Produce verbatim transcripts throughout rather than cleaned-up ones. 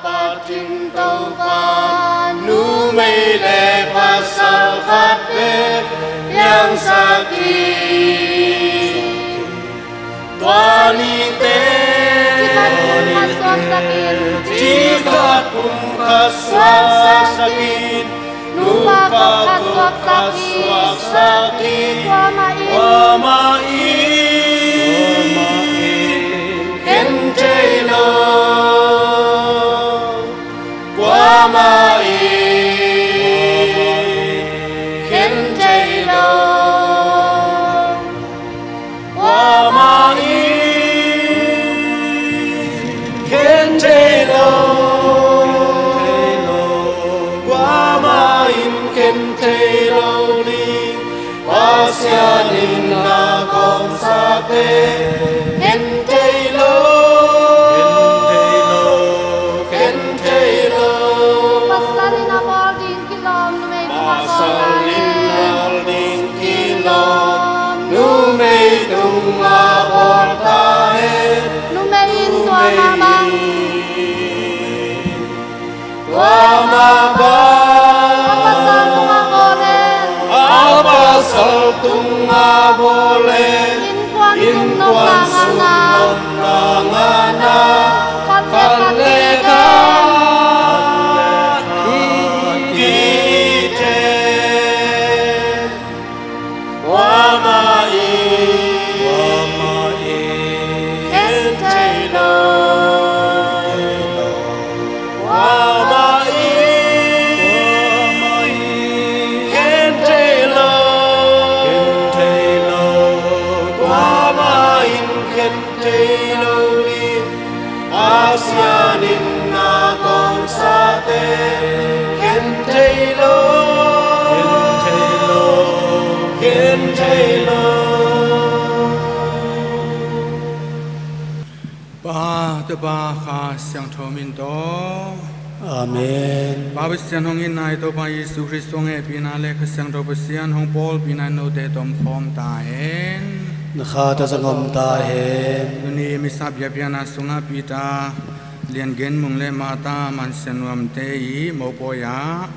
Patin Topa, numei le pasal khat bek piangsak hi. Tua nite ci khat pum khat suaksak in, nupa khat suaksak in, kuamah in khen thei lo. Kuamah in khen thei lo. Kuamah in khen thei lo. Kuamah in khen thei lo ding. Pasian in na kawmsate khen thei lo. Khen thei lo. Khen thei lo. Pasal in a bawl ding kilawm, numei tungah bawl ta hen. Pasal in a bawl ding kilawm, numei tungah bawl ta hen. Numei in tua mah bang. Tua mah bang. A pasal tungah bawl hen. A pasal tungah bawl hen. Innkuan sung nopna ngahna. Innkuan sung nopna ngahna. Khat le khat. Khat le khat. Khat le khat. Kuamah in, kuamah in khen thei lo. Kuamah in, kuamah in khen thei lo. Khen thei lo. Kuamah in khen thei lo ding. Pasian in na kawmsate khen thei lo. Khen thei lo. Khen thei lo. Pa, Tapa, Kha Siangtho min tawh. Amen. Pa Pasian hong itna, i Topa Jesu Khrist hong hehpihna le Kha Siangtho Pasian hong pawlpihna in note tawh om khawm ta hen. Na kha tawh zong om ta hen. Tuni Missa biakpiakna sungah Peter, Lian Gen Mung le Martha Man Sian Nuamte i mopawi ah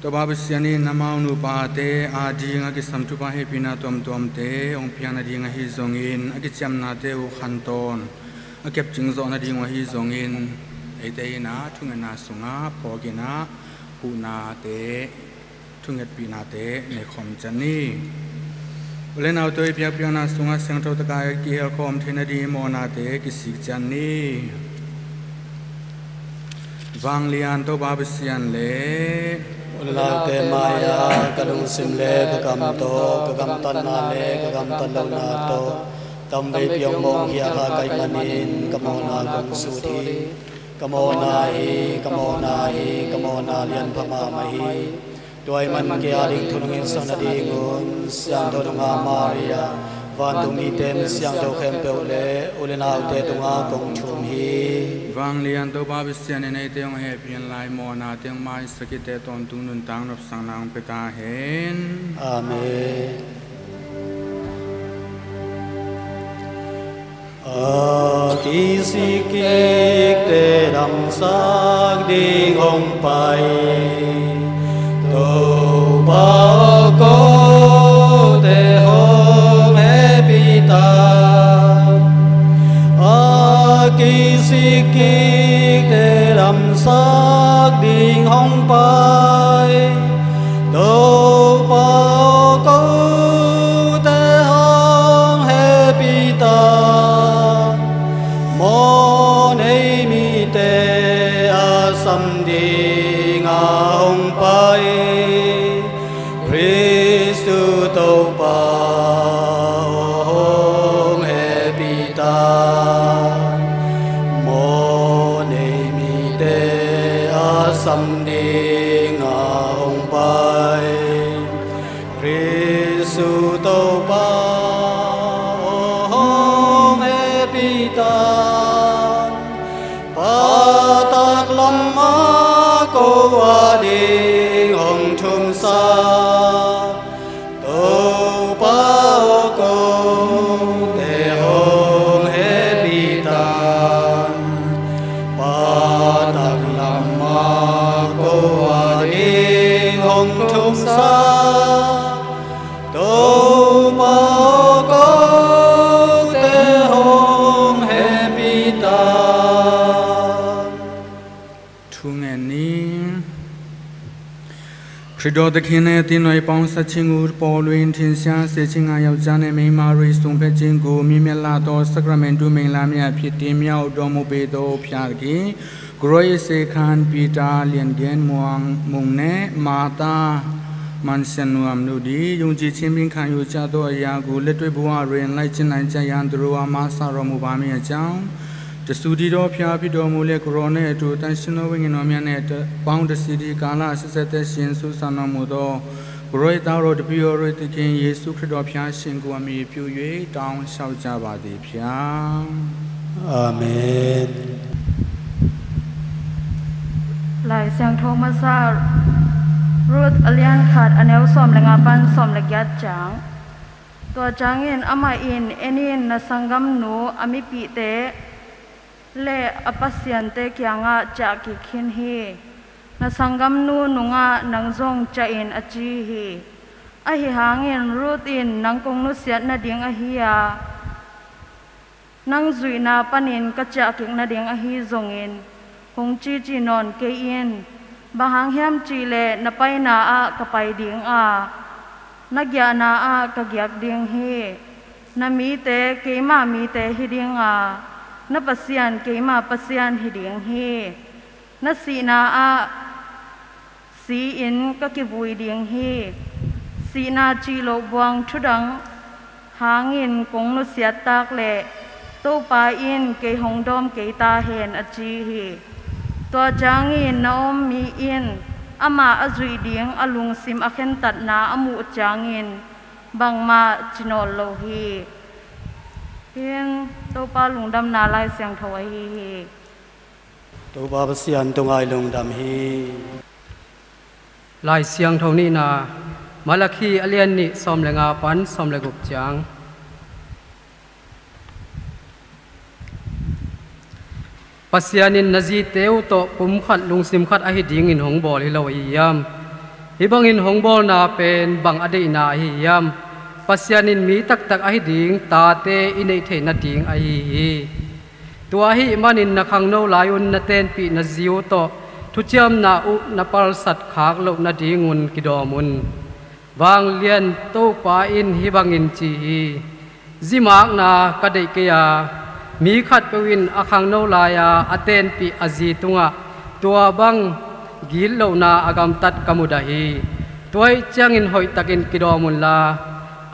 Topa Pasian in amau nupate adingin a kisam thupha hehpihna tuamtuamte hong piakna ding ahi zongin, a kiciamnate uh khantawn a kepcing zawh nading uh ahi zongin, eite in ah thungetna sungah phawk in ah huhnate, thungetpihnate nei khawm ciat ni. U le naute, i biakpiakna sungah siangtho takin a kihelkhawm thei nading i mawhnate kisik ciat ni. Vanglian Topa Pasian le u le naute mai-ah ka lungsim le ka kam tawh, ka gamtatna le ka gamtat lohna tawh, tamveipi hong mawhkhia kha ka hih manin ka mawhna kong sut hi. Ka mawhna hi, ka mawhna hi, ka mawhna lianpha mahmah hi. Tua ahih manin kei a ding thu nong hilhsak nadingun Siangtho Nungak Maria, vantung mite, mi siangtho khempeuh le u le naute tungah kong thum hi. Vanglian Topa Pasian in eite hong hehpih in, a mawhnate hong maisak hi. Eite tawntung nuntak nopsakna hong pia ta hen. Amen. A kisikkikte damsak ding hong pai Topa aw, kote hong hehpih ta. A kisikkikte damsak ding hong pai Topa aw, kote hong hehpih ta. Mawhnei mite a sam dinga hong pai Khristu Topa aw, hong hehpih ta. Mawhnei mite a sam dinga hong pai Khristu Topa aw, hong hehpih ta. Pa taklam ah ko a ding hong thumsak Topa aw, kote hong hehpih ta. Pa sa, Topa aw, kote hong hehpih ta. Thu ngen ni. Khrido takin e tin noi pawng sa ching ut pawl in thin sia se ching a yau jan e mei ma rui sung phe ching gu mi mel la taw sakramentu meng la mi a phit ti mi au dawm u pe taw phia ki. Kruai se khan Peter lian gen muang mung ne Martha man sian nuam nu di yung ji chim bing khan yu cha taw a ya gu le tui bu a rui an lai chin lai cha yan turu a ma sa ro mu ba mi a chau. Tasudi daw phia phi daw mu le kuro ne tu tan sino wingin om ya ne ta pawng tasidi kala sisete sin su sa no mu daw. Kuro i tau ro tapi o rui takin Yesu Khrido phia sin gu a mi piu yue taung sau cha ba di phia. Amen. Lai Siangtho masa Ruth a lian khat a neu sawm le nga pan sawm le giat ciang. Tua ciangin amah in en in na sanggamnu a mipihte le a pasiante kiangah ciah kik khin hi. Na sanggamnu nungah nang zong ciah in a ci hi. Ahi hangin Ruth in nang kong nusiat nading ahi a, nang zuihna panin ka ciah kik nading ahi zongin hong cici nawn kei in. Bang hang hiam cihleh na paina ah ka pai ding a, na giahna ah ka giak ding hi. Na mite keima mite hi ding a, na Pasian keima Pasian hi ding hi. Na sihna ah si-in ka kivui ding hi. Sihna cih loh buang thudang hangin kong nusiat tak leh Topa in kei hong dawm kei ta hen a ci hi. Tua ciangin Naomi in amah a zuih ding a lungsim a khentatna a muh ciangin bangmah ci nawn lo hi. Hih in Topa lungdamna Lai Siangtho ahi hi. Topa Pasian tungah i lungdam hi. Lai Siangtho nihna, Malakhi a lian nih sawm le nga pan sawm le guk ciang. Pasian in na zite uh tawh pumkhat lungsim khat ahi dingin hong bawl hi lo ahi hiam? Hih bangin hong bawlna pen bang a deihna ahi hiam? Pasian in mi taktak ahi ding tate i neih theih nading ahi hi. Tua ahih manin na khangno lai-un na tenpih na zi uh tawh thuciamna uh na palsat khak loh nadingun kidawm un. Vanglian Topa in hih bangin ci hi. Zimakna ka deih kei a, mi khatpeuh in a khangno lai-a a tenpih a zi tungah tua bang gitlohna a gamtat ka mudah hi. Tua ahih ciangin hoihtakin kidawm unla,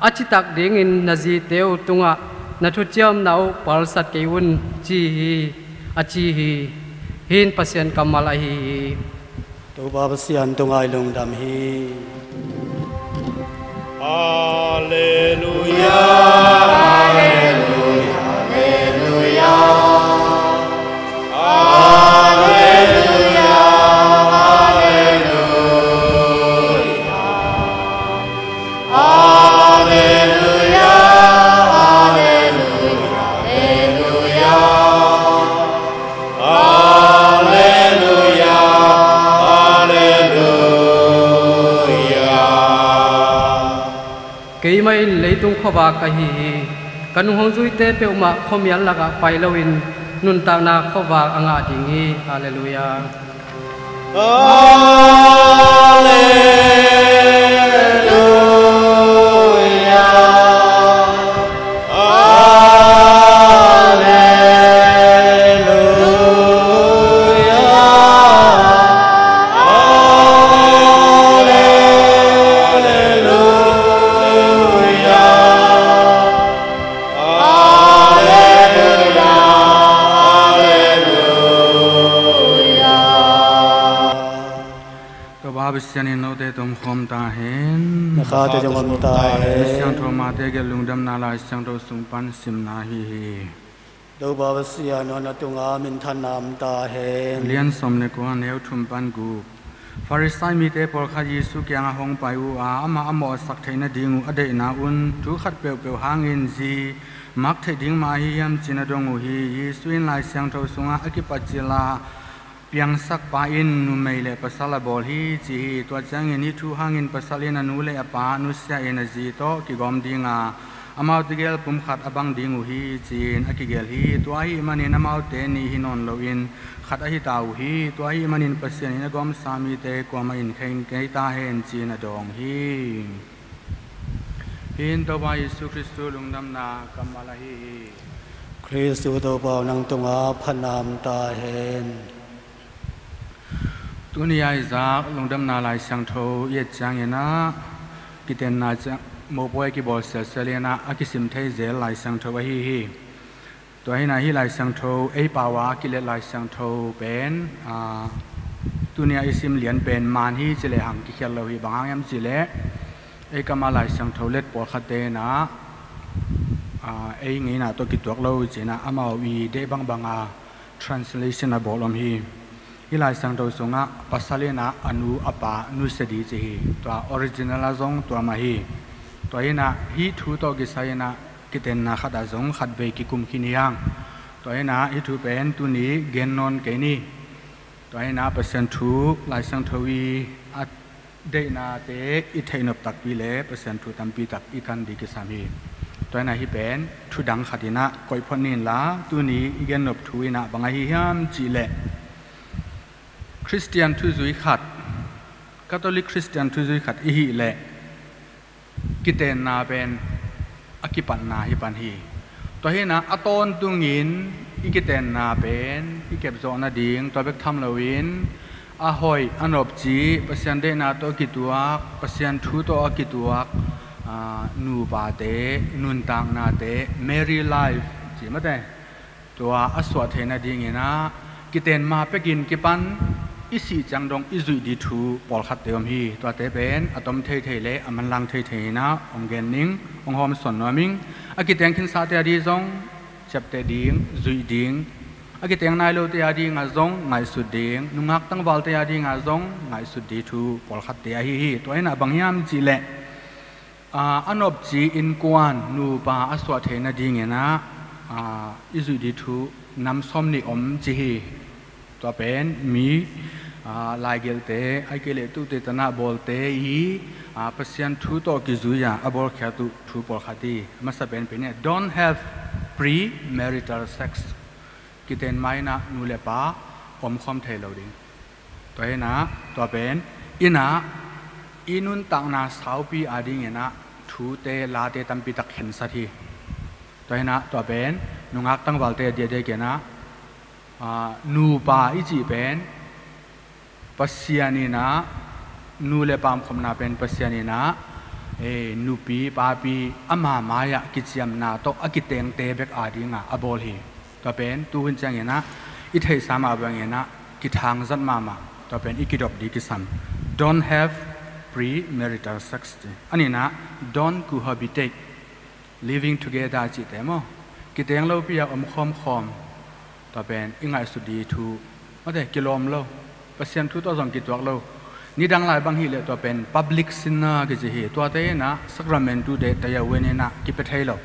a citak dingin na zite uh tungah na thuciamna uh palsat kei un, ci hi, a ci hi. Hih in Pasian kammal ahi hi. Topa Pasian tungah i lungdam hi. Alleluia, alleluia, alleluia. Alleluia, alleluia. Alleluia, alleluia, alleluia. Alleluia, alleluia. Keimah in leitung khuavak ka hi hi. Ka nung hong zuite peuhmah khuamial lakah pai loin nuntakna khuavak a ngah ding hi. Alleluia. Alleluia. Alleluia. Alleluia. Alleluia. Alleluia. Topa Pasian in note tomkhawm ta hen. Na khate zong om ta hen. Siangtho Mate gelh lungdamna Lai Siangtho sung pan simna hi hi. Topa Pasian aw, na tungah minthanna om ta hen. Lian sawm le kua, neu thum pan guk. Farisai mite pawlkhat Jesu kiangah hong pai uh a, amah a mawhsak theih nading uh a deihna un thu khat peuhpeuh hangin zi mak theih ding mah ahi hiam ci-in a dong uh hi. Jesu in Lai Siangtho sungah a kipat cil a Piangsakpa in numei le pasal a bawl hi, ci hi. Tua ciangin hih thu hangin pasal in a nu le a pa nusia in a zi tawh kigawm ding a, amaute gel pumkhat a bang ding uh hi, ci-in a kigelh hi. Tua ahih manin amaute nih hi nawn loin khat ahi ta uh hi. Tua ahih manin Pasian in a gawmsa mite kuamah in khen kei ta hen, ci-in a dawng hi. Hih in Topa Jesu Khristu lungdamna kammal ahi hi. Khristu Topa aw, nang tungah phatna om ta hen. Tuni a i zak lungdamna Lai Siangtho i et ciangin ah, kitenna ciang, mopawi a kibawl sialsial in ah a kisim thei zel Lai Siangtho ahi hi. Tua hi-in ah hih Lai Siangtho, ei pau a kilet Lai Siangtho pen, aa, tuni a i sim lian pen man hi ci lehang kikhial lo hi. Bang hang hiam cih leh ei kam a Lai Siangtho let pawlkhatte in ah, aa, ei ngeina tawh kituak lo ci-in ah amau i deih bangbang a translation a bawl om hi. Hih Lai Siangtho sungah pasal in ah a nu a pa nusia ding ci hi. Tua original ah zong tua mah hi. Tua hi-in ah hih thu tawh kisai in ah kitenna khat ah zong khat vei kikum khin hi hang. Tua hi-in ah hih thu pen tuni gen nawn kei ni. Tua hi-in ah Pasian thu, Lai Siangtho i a deihnate i theihnop takpi le Pasian thu tampi tak i kan ding kisam hi. Tua hi-in ah hih pen thu dang khat in ah koih phot ni inla, tuni i gennop thu in ah bang ahi hiam cih leh, Khristian thuzui khat, Catholic Khristian thuzui khat i hih leh, kitenna pen a kipatna hi pan hi. Tua hi-in ah a tawntungin i kitenna pen i kepzawh nading, tua bek tham loin a hoih a nopci, Pasian deihna tawh kituak, Pasian thu tawh a kituak, aa, nupate, nuntaknate, married life ci mate, tua a suah theih nadingin ah kiten ma pekin kipan i sih ciang dong i zuih ding thu pawlkhatte om hi. Tuate pen a tom theithei le a manlang theithei in ah hong gen ning, hong hawmsawn nuam ing. A kiteng khinsate a ding zong ciapteh ding, zuih ding. A kiteng nai lote a dingah zong ngaihsut ding, nungak tangvalte a dingah zong ngaihsut ding thu pawlkhatte ahi hi. Tua hi-in ah bang hiam cih leh, aa, a nopci innkuan nupa a suah theih nadingin ah, aa, i zuih ding thu nam sawmnih om ci hi. Tua pen mi, aa, laigelhte, ahih kei leh tuhteh tanah bawlte i, aa, Pasian thu tawh kizui a a bawlkhiat uh thu pawlkhat hi. A masa pen pen in ah, don't have premarital sex. Kiten ma in ah nu le pa omkhawm thei lo ding. Tua hi-in ah, tua pen in ah i nuntakna saupi a dingin ah thute, late tampi tak khensat hi. Tua hi-in ah, tua pen nungak tangvalte a diakdiakin ah, aa, nupa i cih pen Pasian in ah, nu le pa omkhawmna pen Pasian in ah, ee, nupi papi ama mai-ah kiciamna tawh a kitengte bek a dingah a bawl hi. Tua pen tuhun ciangin ah i theihsa mah bangin ah kithangzat mahmah. Tua pen i kidop ding kisam. Don't have premarital sex ci. A nihna, don't cohabitate, living together cihte maw, kiteng lopi-a omkhawm khawm. Tua pen i ngaihsut ding thu, mate, kilawm lo. Pasian thu tawh zong kituak lo. Nidang lai bang hi leh tua pen public sinner kici hi. Tuate in ah sacramentu te tayawen in ah kipia thei lo.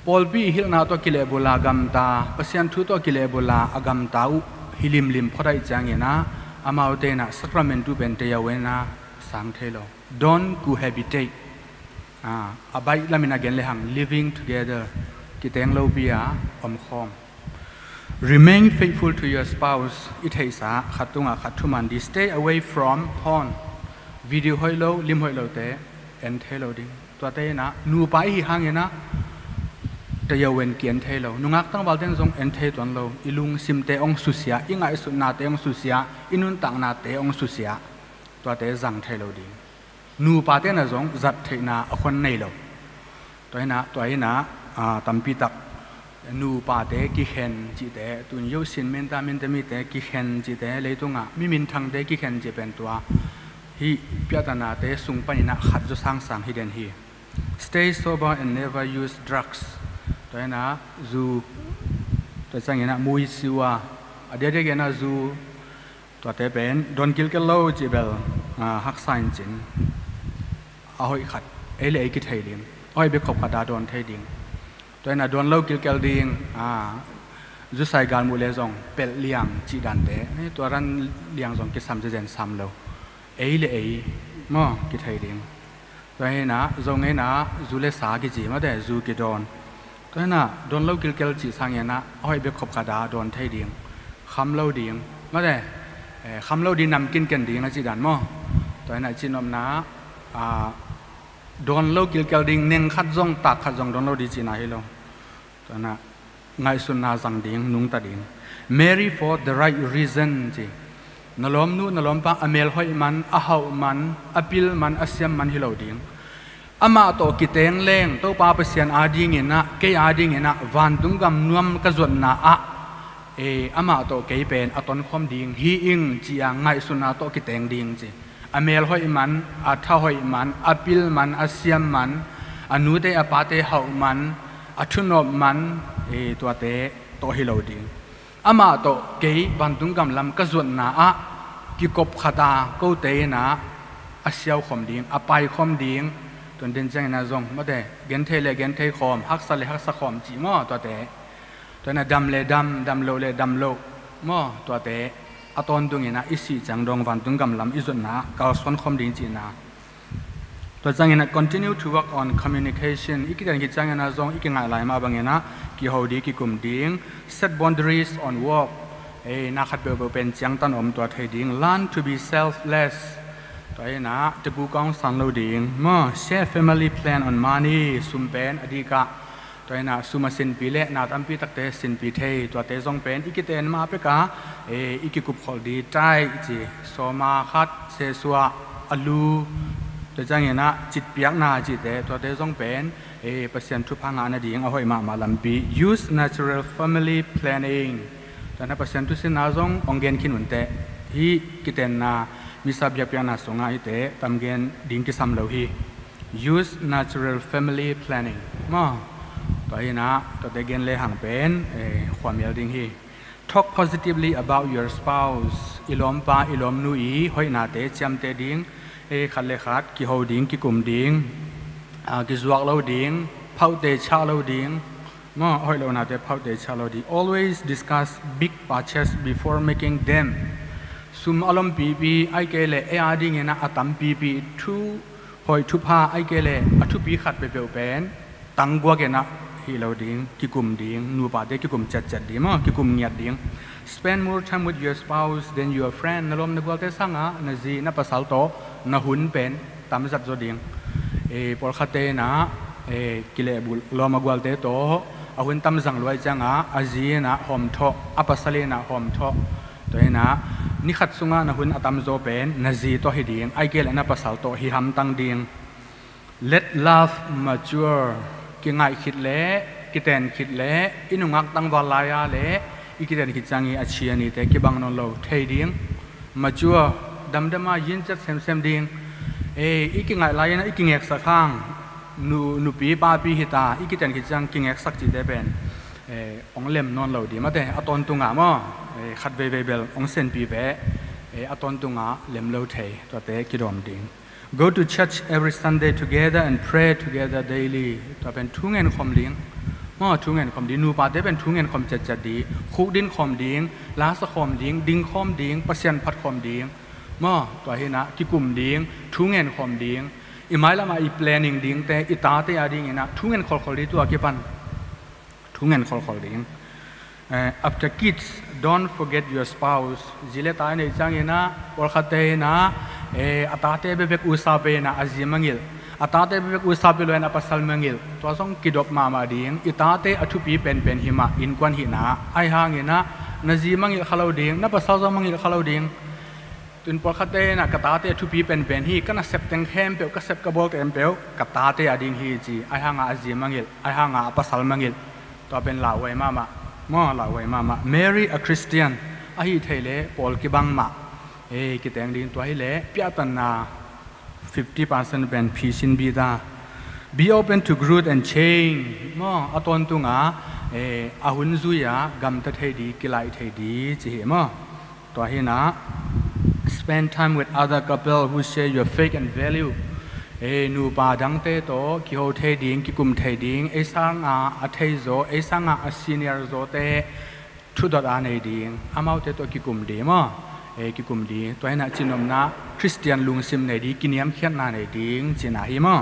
Pawlpi i hilhna tawh kilehbulh a gamta, Pasian thu tawh kilehbulh a a gamta uh hi limlim phot ahih ciangin ah amaute in ah sacramentu pen tayawen in ah sang thei lo. Don't cohabitate. Ah, a baih lamin a gen lehang, living together, kiteng lopi-a omkhawm. Remain faithful to your spouse. I theihsa khat tungah khat thuman ding. Stay away from porn. Video hoih lo, lim hoih lote en thei lo ding. Tuate in ah nupa i hih hangin ah tayawen ki-en thei lo. Nungak tangvalte in zong en thei tuan lo. I lungsimte hong susia, i ngaihsutnate hong susia, i nuntaknate hong susia. Tuate zang thei lo ding. Nupate in ah zong zat theihna a khuan nei lo. Tua hi-in ah, tua hi-in ah, aa, tampi tak nupate kikhen cihte, tun yoh sin menta menta mite kikhen cihte, leitungah mi minthangte kikhen cih pen tua hih piahtannate sung panin ah khat zaw sangsang hi den hi. Stay sober and never use drugs. Tua hi-in ah zu, tua ciangin ah mui siua, a diakdiakin ah zu, tuate pen dawn kilkel lo cih bel, aa, haksa in cin. A hoih khat ei le ei kithei ding, a hoih bek khop khat a dawn thei ding. Tua hi-in ah dawn lo kilkel ding, aa, Zusai galmuh le zong pelh liang cih dante, eh, tua ran liang zong kisam zezen sam lo. Ei le ei maw kithei ding. Tua hinah zo ngeinah zu le sa kici mate, zu kidawn. Tua hinah dawn lo kilkel cih sanginah a hoih bek khop khata dawn thei ding. Kham lo ding mate, eh, kham lo ding, nam kinken ding a cih dan maw. Tua hinah cihnopna, ah, dawn lo kilkel ding, neng khat zong tak khat zong dawn lo ding cihna hi lo. Tua hinah ngaihsutna zang ding, nungta ding. Marry for the right reason ci. Na lawmnu na lawmpa a mel hoih man, a hauh man, a pil man, a siam man hi lo ding. Amah tawh kiteng leng Topa Pasian adinginah, kei adinginah vantung gam nuam ka zuatna ah, e, amah tawh kei pen a tonkhawm ding hi ing ci-a ngaihsutna tawh kiteng ding ci. A mel hoih man, a tha hoih man, a pil man, a siam man, a nute a pate hauh man, a thunop man, e, tuate tawh hi lo ding. Amah tawh kei vantung gam lam ka zuatna ah kikop khata kote inah a siaukhawm ding, a paikhawm ding. Tuan den cianginah zong mate, genthei le genthei khawm, haksa le haksa khawm cih maw tuate. Tua hinah dam le dam, dam lo le dam lo maw tuate. A tawntunginah i sih ciang dong vantung gam lam i zuatna ah kalsuan khawm ding cihna. Tua cianginah continue to work on communication. I kiten khit cianginah zong i kingaih lai mah banginah kiho ding, kikum ding. Set boundaries on work. Ei, na khat peuhpeuh pen ciangtan om tua thei ding. Learn to be selfless. Tua hinah tegu kong san lo ding maw. Share family plan on money. Sum pen a dikah, tua hinah sum a sinpi le na tampi takte sinpi thei, tuate zong pen i kiten mah peka, e, i kikup kholh ding. Tithe ci, sawma khat, sehsuah, a lu, tua cianginah citpiakna cihte, tuate zong pen, e, Pasian thupha ngah nading a hoih mahmah lampi. Use natural family planning. Tua hinah Pasian thusinna zong hong gen khin unteh. Hih kitenna, misa biakpiakna sungah hihte tam gen ding kisam lo hi. Use natural family planning maw. Tua hinah tuate gen lehang pen, eh, khuamial ding hi. Talk positively about your spouse. I lawmpa i lawmnu i hoihnate ciamteh ding, eh, khat le khat kiho ding, kikum ding, ah, kizuak lo ding, phauhte chah lo ding. Maw, a hoih lohnate phauhte chah lo ding. Always discuss big purchase before making them. Sum a lompipi, ahih kei leh ei adinginah a tampipi, thu hoih thupha, ahih kei leh a thupi khat peuhpeuh pen tangguakinah hih lo ding, kikum ding, nupate kikum ciatciat ding maw, kikum ngiat ding. Spend more time with your spouse than your friend. Na lawm na gualte sangah na zi na pasal tawh na hun pen tamzat zaw ding. E, pawlkhatte inah, e, kilehbulh lawm a gualte tawh a hun tamzang luai ciangah a zi inah hawmthawh, a pasal inah hawmthawh. Tua hinah ni khat sungah na hun a tamzaw pen na zi tawh hi ding, ahih kei leh na pasal tawh hi hamtang ding. Let love mature. Kingaih khit le, kiten khit le, i nungak tangval lai-a le i kiten khit ciang i a chia nite kibang nawn lo thei ding. Mature, damdama yinciat semsem ding. E, i kingaih lai-in i kingeksak hang, nu, nupi papi hita, i kiten khit ciang kingeksak cihte pen, e, hong lem nawn lo ding mate, a tawntungah maw, e, khat veivei bel hong senpi ve, e, a tawntungah lem lo thei, tuate kidawm ding. Go to church every Sunday together and pray together daily. Tua pen thu ngen khawm ding. Maw, thu ngen khawm ding. Nupate pen thu ngen khawm ciatciat ding. Khukdin khawm ding. Lasa khawm ding. Ding khawm ding. Pasian phat khawm ding. Maw, tua hinah kikum ding. Thu ngen khawm ding. I mailamah i planning dingte, i tate adinginah thu ngen kholkhol ding, tua kipan thu ngen kholkhol ding. Eh, after kids, don't forget your spouse. Zi le ta i neih cianginah, pawlkhatte inah, eh, a tate bekbek usape inah a zi mangilh, a tate bekbek usape luain a pasal mangilh. Tua zong kidop mahmah ding. I tate a thupi penpen hi mah, innkuan hihna. Ahi hanginah na zi mangilh kha lo ding, na pasal zong mangilh kha lo ding. Tuin pawlkhatte inah ka tate a thupi penpen hi, ka nasep teng khempeuh, ka sep ka bawl khempeuh ka tate ading hi ci. Ahi hangah a zi mangilh, ahi hangah a pasal mangilh. Tua pen lauhuai mahmah. Maw, lauhuai mahmah. Marry a Christian. Ahi thei leh pawl kibang mah, e, kiteng ding. Tua hi leh piahtanna fifty percent pen phisin bita. Be open to growth and change. Maw, a tawntungah, e, a hun zui-a gamta thei ding, kilaih thei ding ci hi maw. Tua hinah, spend time with other couple who share your faith and value. E, nupa dangte tawh kiho thei ding, kikum thei ding, ei sangah a theizaw, ei sangah a senior zawte thudot a nei ding, amaute tawh kikum ding maw? E, kikum ding. Tua hi-in ah cihnopna, Khristian lungsim nei ding, kiniamkhiatna nei ding cihna hi maw?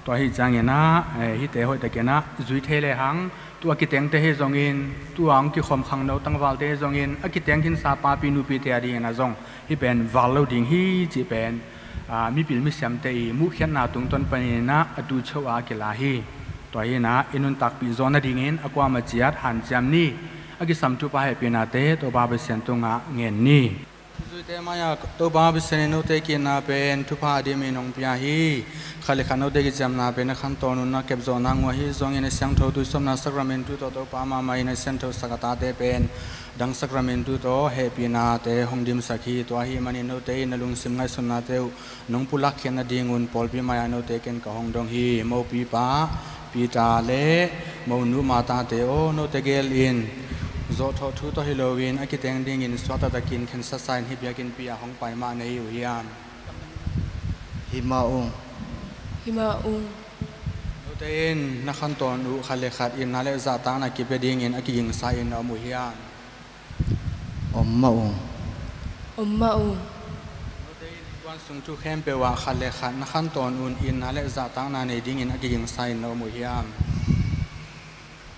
Tua hi ciangin ah, e, hihte hoihtakin ah zui thei lehang, tua kitengte hi zongin, tua hong kikhom khangno tangvalte hi zongin, a kiteng khinsa papi nupite a dingin ah zong hih pen val lo ding hi cih pen, a, mipil misiamte i muhkhiatna tungtawn panin ah a tuicho a kila hi. Tua hi-in ah i nuntakpih zawh nadingin a kuamah ciat hanciam ni. A kisam thupha hehpihnate Topa Pasian tungah ngen ni. Zuite mai-ah Topa Pasian in note ki-itna pen thupha a dimin hong pia hi. Khat le khat note kiciamna pen a khantawn un a kepzawh nang uh ahi zongin, a siangtho tuisawpna sakramentu tawh Topa mahmah in a siangthosak a tate pen dang sakramentu tawh hehpihnate hong dimsak hi. Tua ahih manin note in a lungsim ngaihsutnate uh nong pulak khiat nadingun pawlpi mai-ah note ken ka hong dong hi. Mopipa Peter le monu Martha-te aw, note gel in zawhthawh thu tawh hi loin a kiteng dingin suakta takin khensatsa in hih biakinnpi ah hong pai mah na hi uh hiam? Hi mah ung. Hi mah ung. Note in na khantawn uh khat le khat itna le zahtakna kipia dingin a kigingsa in na om uh hiam? Om mah ung. Om mah ung. Note in kuan sung thu khempeuh ah khat le khat na khantawn un itna le zahtakna nei dingin a kigingsa in na om uh hiam?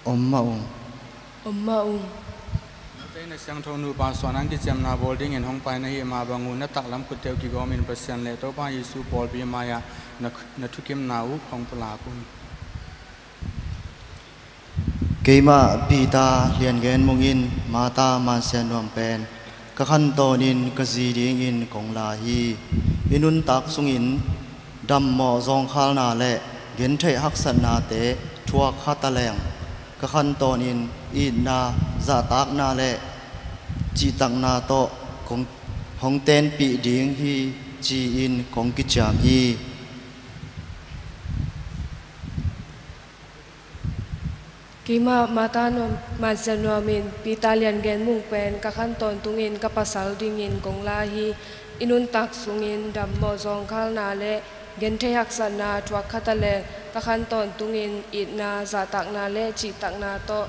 Om mah ung. Om mah ung. Note in a siangtho nupa suahna kiciamna bawl dingin hong pai na hih mah bang un, na taklam khutte uh kigawmin Pasian le Topa Jesu pawlpi mai-ah na, na thukimna uh hong pulak un. Keimah Peter Lian Gen Mung in Martha Mansian Nuam pen ka khantawn in ka zi dingin kong la hi. I nuntak sungin dammawh zawngkhalna le gentheih haksatnate thuak kha taleng, ka khantawn in itna, zahtakna le cihtakna tawh kong hong tenpih ding hi, ci-in kong kiciam hi. Keimah Martha Nuam, Mansian Nuam in Peter Lian Gen Mung pen ka khantawn tungin ka pasal dingin kong la hi. I nuntak sungin dammawh zawngkhalna le gentheih haksatna thuak kha taleng, ka khantawn tungin itna, zahtakna le cihtakna tawh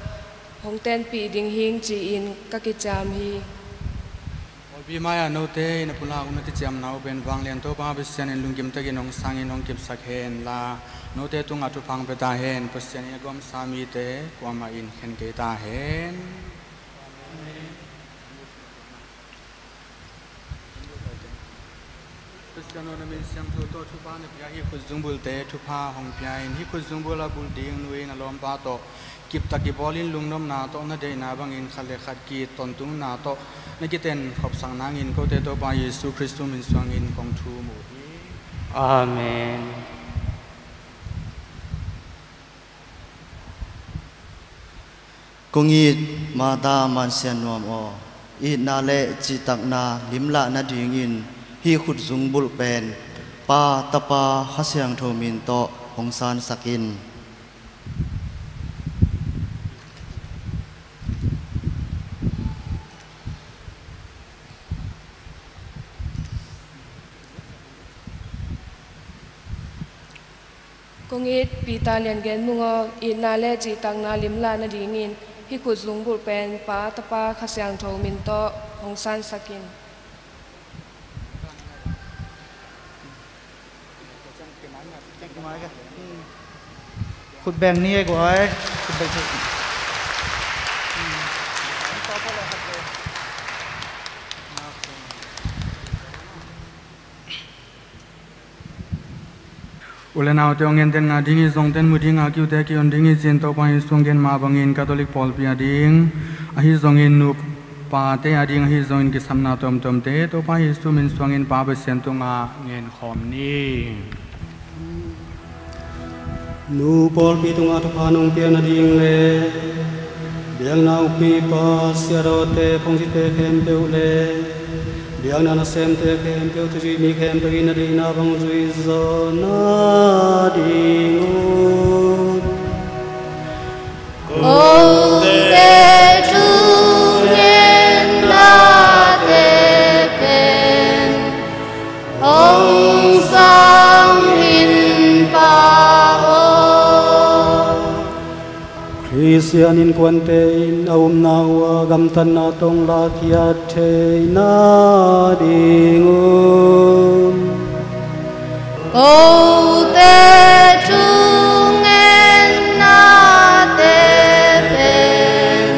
hong tenpih ding hing, ci-in ka kiciam hi. Pawlpi mai-ah note in a pulak uh na kiciamna uh pen vanglian Topa Pasian in lunggim takin hong sangin hong kipsak hen la, note tungah thupha hong pia ta hen. Pasian in a gawmsa mite kuamah in khen kei ta hen. Pasian aw, na min siangtho tawh thupha na pia hih khutzungbulhte thupha hong pia in. Hih khutzungbulh a bulh ding nu in a lawmpa tawh kiptak kipawlin lungnopna tawh na deihna bangin khat le khat ki-it tawntungna tawh na kiten khopsak nangin kote Topa Jesu Khristu min suangin kong thum uh hi. Amen. Kong it Martha Mansian Nuam aw, itna le cihtakna limlah nadingin hih khutzungbulh pen Pa, Tapa, Kha Siangtho min tawh hong sansak in. Kong it Peter Lian Gen Mung aw, itna le cihtakna limlah nadingin hih khutzungbulh pen Pa, Tapa, Kha Siangtho min tawh hong sansak in. Khut beng ni e guai. Khut beng. U le naute aw, ngenten ngah ding hi, zongten mu ding a, kiute ki-on ding hi, ci-in Topa Jesu in gen mah bangin Catholic pawlpi a ding, ahi zongin nupate a ding, ahi zongin kisapna tuamtuamte Topa Jesu min suangin Pa Pasian tungah ngen khawm ni. Nu pawlpi tungah thupha nong piak nading le biakna ukpipa siadawte, phungcite khempeuh le biakna nasemte khempeuh, thuzui mi khempeuh in a deihna bang zuih zawh nading un. Kote thungetnate pen hong sang in Pa aw. Pasian innkuante in a upna uh ah gamtatna tawh hong lakkhiat theihna ding un. Kote thungennate pen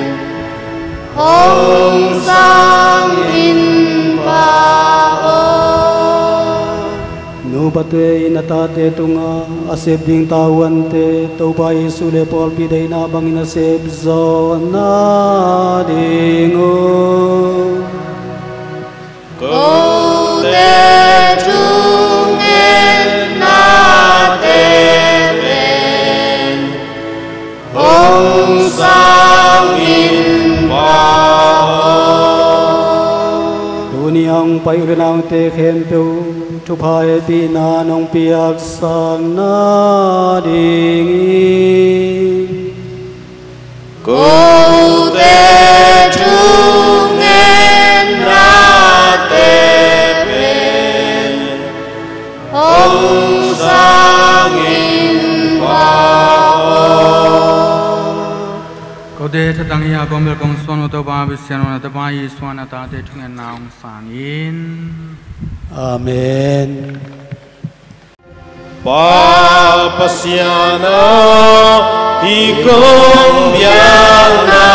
hong sang in pha aw. Nupate in a tate tungah a sep ding tavuante Topa Jesu le pawlpi deihna bangin a sep zawhna ding un. Kote thungennate pen hong sang in pha aw. Tuni a hong pai u le naute khempeuh thupha hehpihna nong piaksakna dingin. Kote thungennate pen hong sang in pha aw. Kote thatang i a kong bel kong suan uh Topa Pasian aw, na Tapa Jesu in a tate thungetna hong sang in. Amen. Pa Pasian aw, hih kong biakna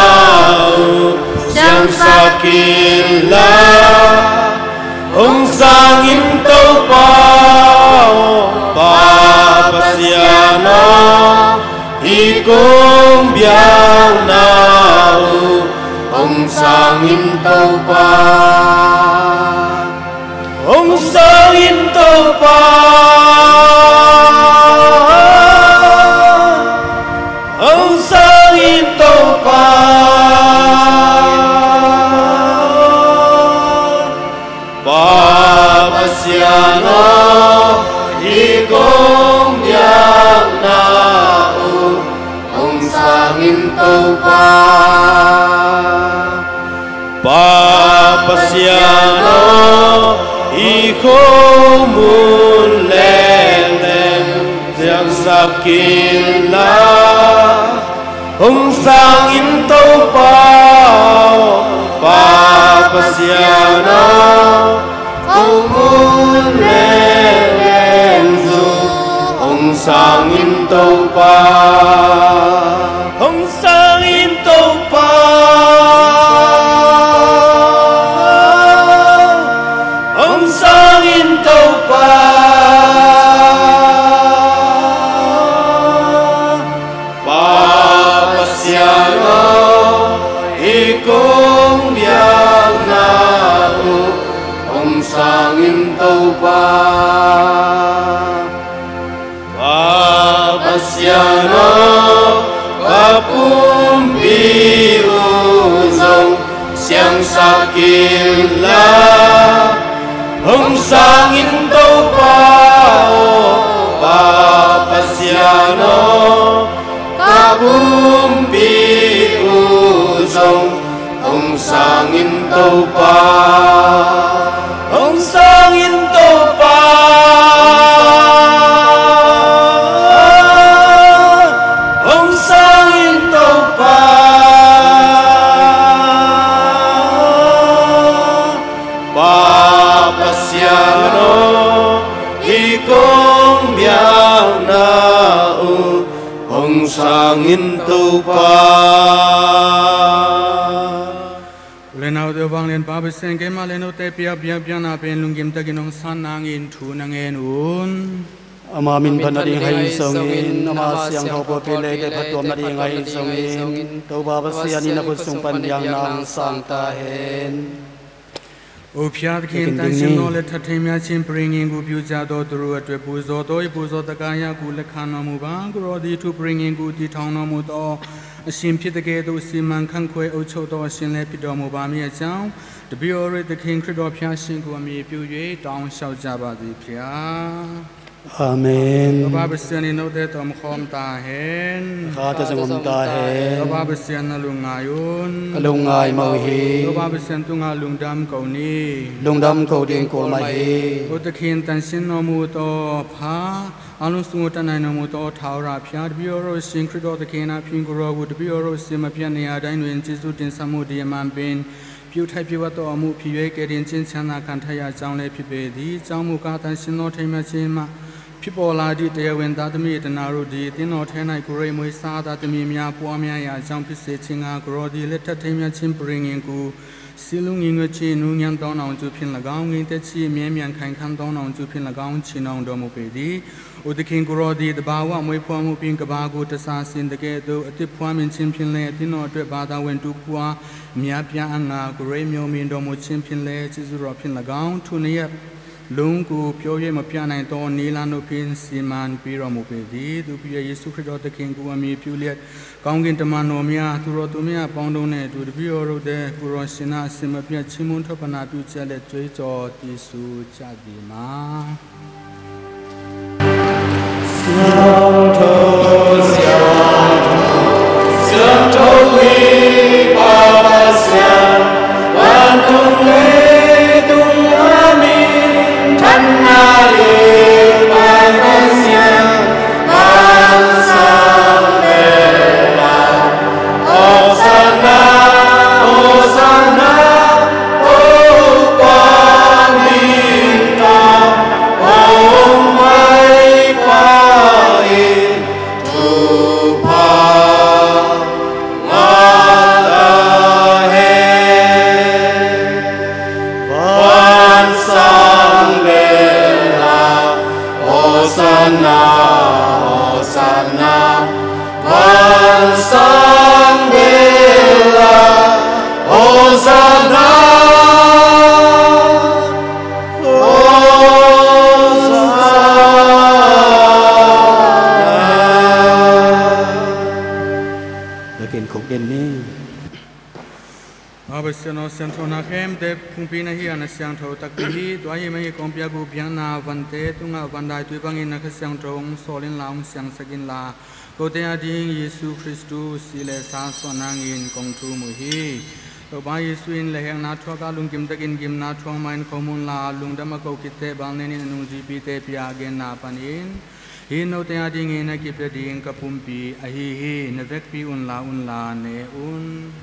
uh siangsak inla, hong sang in Topa aw. Pa Pasian aw, hih kong biakna uh hong sang in Topa. Hong sang in Topa, hong sang in Topa. Pa Pasian aw, hih kong biakna uh hong sang in Topa. Pa Pasian aw, hih khomun lengleng siangsak inla, hong sang in Topa aw. Pa Pasian aw, khomun lengleng zong hong sang in Topa. Hong sang in Topa, hong sang in Topa. Pa Pasian aw, hih kong biakna uh hong sang in Topa. Pa Pasian aw, ka pumpi uh zong siangsak inla, hong sang in Topa aw. Pa Pasian aw, ka pumpi uh zong hong sang in Topa. Hong sang in Topa, hong sang in Topa. Pa Pasian aw, hih kong biakna uh hong sang in Topa. U le naute, vanglian Pa Pasian, keima le note piak biakpiakna pen lunggim takin hong san nangin thu na ngen un. Ama min phat nading ahi zongin, ama siangtho pawlpi le te phattuam nading ahi zongin, Topa Pasian in a khut sung pan biakna hong sang ta hen. O Phiat Khin, Tangsim Naw le That Theimi A Cin Pring In Gu Pyu Ca Taw Tru A Tuet Pu Zaw Taw I Pu Zaw Takaya Gu Lekhan Naw Mu Ba Gu Raw Di Thu Pring In Gu Ti Thawng Naw Mu Taw A Cin Phit Take Taw U Si Man Khan Khuai O Cho Taw A Cin Le Phit Daw Mu Ba Mi A Cau Tabi Aw Rit Takhin Khrit Aw Phiat Sin Gu A Mi Pyu Yue Taw Shau Ca Ba Di Phiat. Amen. Topa Pasian in note tawh om khawm ta hen. Kha tawh zong om ta hen. Topa Pasian na lungngai un. Ka lungngai mah uh hi. Topa Pasian tungah lungdam ko ni. Lungdam ko ding kul mah hi. Ut takhin tansin nuam uh tawh pha, a lungsung uh tanai nuam uh tawh thaurah phiat, bioro sin Khrih dawh takhin a phin kuro uh, bioro sin mapian ni a dai nuin Jesu din sam uh di a man bin, piu thai piu a tawh a muh phi ve ke din cin cian a kan thai a cang le phi be di, cang mu ka tan sin naw thei mia cin mah phi paw la di te a wen ta tami ta na ru di, tin naw thei nai ku rei mui sa ta tami mia pua mia ya cang phi se cing a ku raw di, let that thei mia cin pring in ku si lung in we ci nu ngian tawng na ung cu phin la gaung in te ci mia mian khain khan tawng na ung cu phin la gaung ci na ung dawm u pe di. U ti khin ku raw di ta ba wa mui pua mu pin ka ba ku ta sa sin ta ke tu a ti pua min cin phin le, tin naw tuet ba ta wen tu pua mia pia a nga ku rei mio min dawm u cin phin le, ci zu raw phin la gaung thu na yep lung ku pio ye ma pia nai taw ni lan u pin si man pi raw mu pe di. Tu pi ye Yesu Khrih dawh ta khin ku a mi piu liat kaung gin ta man naw mia tu raw tu mia pawng dong ne tu ta pi aw ro de ku raw sin a si ma pia ci mun thaw pa na piu cia le cuai caw ti su cia di ma. Biakinn khuk den ni. Aw Pasian aw, siangthona khempeuh phungpi na hi a, na siangtho takpi hi. Tua hi mah hi kong piak uh biakna vante tungah vandaitui bangin na Kha Siangtho hong sawl inla, hong siangsak inla, kote ading Jesu Khristu sih le sa suah nangin kong thum uh hi. Topa Jesu in lehhekna thuak a lungkim takin gimna thuak mah in khom unla, lungdam a ko khitte bang nenin a nungzuipite pia a genna panin, hih note adingin a kipia ding ka pumpi ahi hi. Na vekpi unla unla ne un.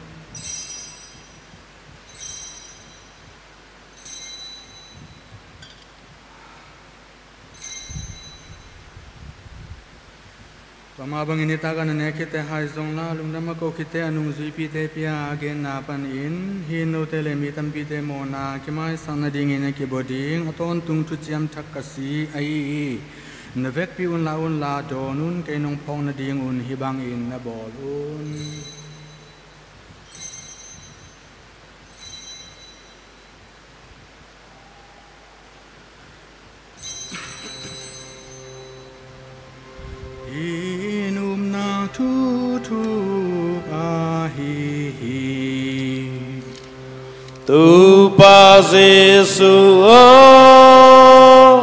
Tua mah bangin nitak a na nek khitte hai zongla, lungdam a ko khitte a nungzuipite pia a genna panin, hih note le mi tampite mawhna kimaisak nadingin a kibua ding a tawntung thuciam thak ka si ahi hi. Na vekpi unla unla dawn un, kei nong phawk nadingun hih bangin na bawl un. Hih nupna thuthuk ahi hi. Topa Jesu aw,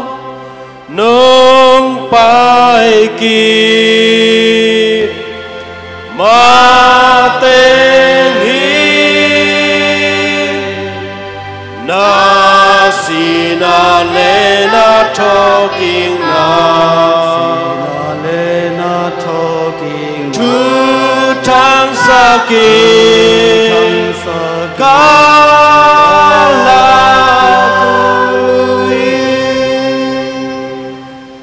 nong pai kik mateng hi. Na sihna le na thawhkikna, sihna le na thawhkikna thu thangsak in ka lak uh hi.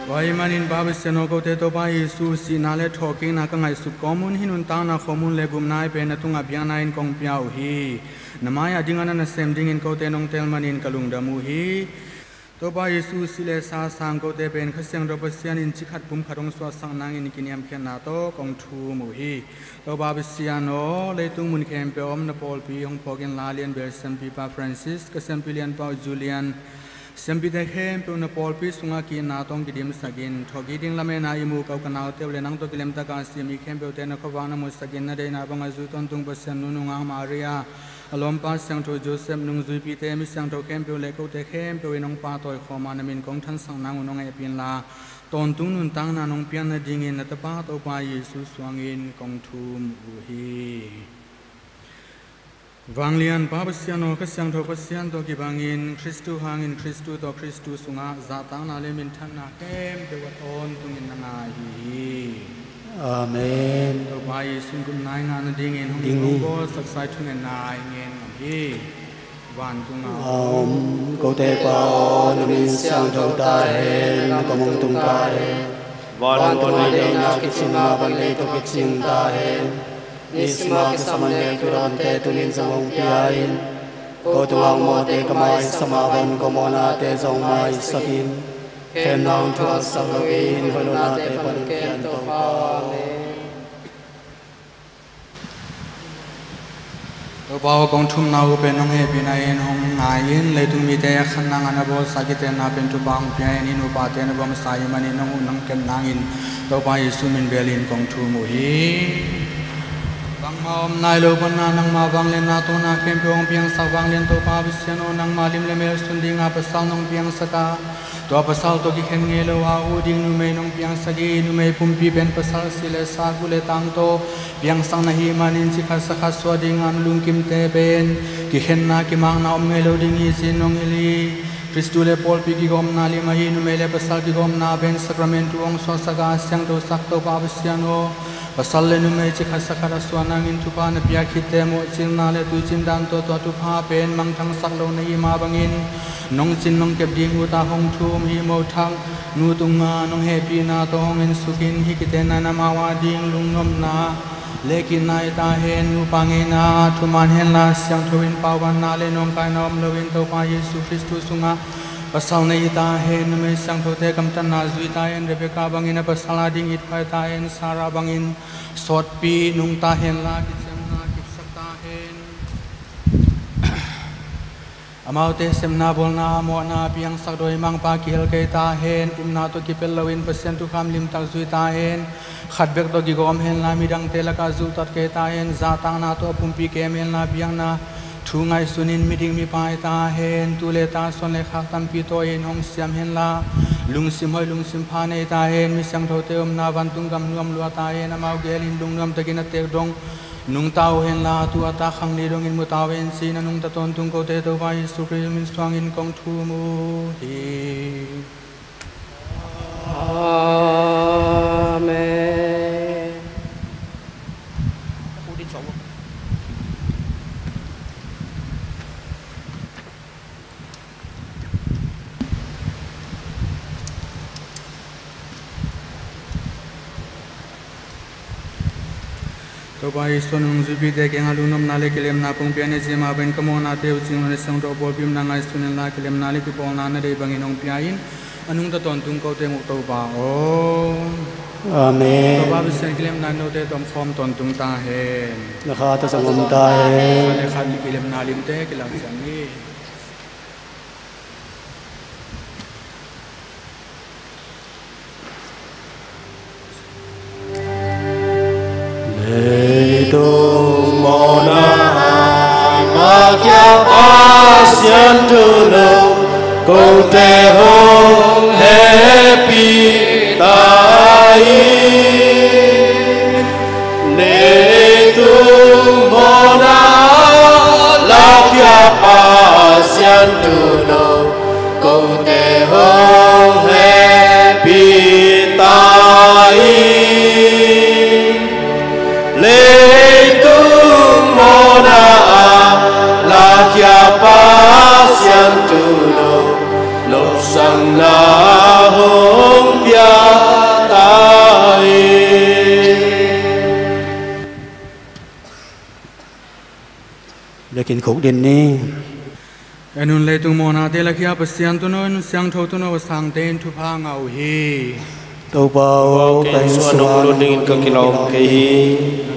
Tua ahih manin Pa Pasian aw, kote Topa Jesu sihna le thawhkikna ka ngaihsut kawm un, hih nuntakna khawm un le gupna ahi pen na tungah biakna in kong pia uh hi. Na mai-ah ding a na nasem dingin kote nong tel manin ka lungdam uh hi. Topa Jesu sih le sa sang kote pen Kha Siangtho Pasian in cikhat pumkhat hong suahsak nangin kiniamkhiatna tawh kong thum uh hi. Topa Pasian aw, leitung mun khempeuh a om na pawlpi hong phawk inla, lianbel siampipa Francis, ka siampi lianpa uh Julian, siampite khempeuh na pawlpi sungah ki-itna tawh hong kidimsak in, thawhkik ding lametna i mu ka u ka naute uh le nang tawh kilemtaka a si mi khempeuhte na khuavak na musak in, na deihna bangah zui tawntung Pasian nu nungak Maria, A lawmpa siangtho Joseph nungzuipite, mi siangtho khempeuh le kote khempeuh in hong pahtawi khawm a, na min kong thansak nang un hong hehpih inla, tawntung nuntakna nong piak nadingin na tapa Topa Jesu suangin kong thum uh hi. Vanglian Pa Pasian aw, Kha Siangtho Pasian tawh kibangin, Khristu hangin, Khristu tawh, Khristu sungah zahtakna le minthanna khempeuh a tawntungin na ngah hi. Amen. Topa Jesu in gupna i ngah nadingin hong, ding hi, bawlsak sa i thungetna i ngen ngam hi. Vantung a om kote Pa aw, na min siangtho ta hen, na gam hong tung ta hen. Vantung a deihna kicing mah bang leitung ah kicing ta hen. Nisim a kisam a nel tui dawnte tuni-in zong hong pia in. Ko tungah mawhte ka maisak mah bang ko mawhnate zong maisak in. Khemna hong thuaksak loin hoih lohnate pan hong khia in Topa. Amen. Topa aw, kong thumna uh pen nong hehpihna in hong ngai in, leitung mite a khatna ngah na bawlsa kitenna pen thupha hong pia in, i nupate na bawlsa ahih manin nong huh nong kep nangin Topa Jesu min belin kong thum uh hi. Bangmah om nai lo panna nangma vangliatna tawh na khempeuh hong piangsak vanglian Topa Pasian aw, nangma lim le mel sun dinga pasal nong piangsak a, tua pasal tawh kikhen ngei lo a huh ding numei nong piangsak hi. Numei pumpi pen pasal si le sa, gu le tang tawh piangsak na hih manin, ci khat sa khat suah dinga na lungkimte pen kikhenna kimakna om ngei lo ding hi ci-in nong hilh hi. Khristu le pawlpi kigawmna lim ahi numei le pasal kigawmna pen sakramentu hong suahsak a siangthosak Topa Pasian aw, pasal le numei ci khat sa khat a suah nangin thupha na piak khitte mawhcilna le tuicin dan tawh tua thupha pen mangthangsak lo na hih mah bangin, nong cin nong kep ding ut a hong thum hih mothak nu tungah nong hehpihna tawh hong ensuk in, hih kitenna in amau ading lungnopna le kitna hi ta hen. Nupa ngeina thuman henla, siangtho in paubanna le nawngkaina om loin Topa Jesu Khristu sungah pasal nei hi ta hen. Numei siangthote gamtatna zui ta hen. Rebekah bangin a pasal ading it pha hi ta hen. Sarah bangin sawtpi nungta henla, kiciamna kipsak ta hen. Amaute sepna bawlna mawhna piangsak dawimangpa kihel kei ta hen. Upna tawh kipel loin Pasian thukham limtak zui ta hen. Khat bek tawh kigawm henla, midangte lakah zulhtat kei ta hen. Zahtakna tawh a pumpi kem henla, biakna thu ngaihsunin midik mipa hi ta hen. Tu le ta suan le khak tampi tawh in hong siam henla, lungsim hoih lungsim pha nei ta hen. Mi siangthote omna vantung gam nuam lua ta hen. Amau gelin lungnuam takin a teek dong nungta uh henla, a tu a tak khang li dongin mu ta uh hen ci-in a nungta tawntung kote Topa Jesu Khristu min suangin kong thum uh hi. Amen. Topa Jesu, nungzuipite kiangah lungnopna le kilemna kong pia na hih mah bangin ka mawhnate uh cing lo-in a siangtho pawlpi omna ngaihsun inla, kilemna le kipawlna na deih bangin hong pia in. A nungta tawntung kote uh Topa aw. Amen. Topa Pasian, kilemna in note tawh omkhawm tawntung ta hen. Na kha tawh zong om ta hen. Khat le khat kilemna limte kilang ciat ni. Leitung mawhna ah lakhia Pasian thu lo, kote hong hehpih ta hi. Leitung mawhna ah lakhia Pasian thu lo, kote hong hehpih ta hi. Leitung mawhna ah lakhia Pasian thu lo, nopsakna hong pia ta hi. Biakinn khukdin ni. En un, leitung mawhnate lakhia Pasian tuuno in, siangtho tuuno a sangte in thupha ngah uh hi. Topa aw, ka inn sungah nong lut dingin ka kilawm kei hi.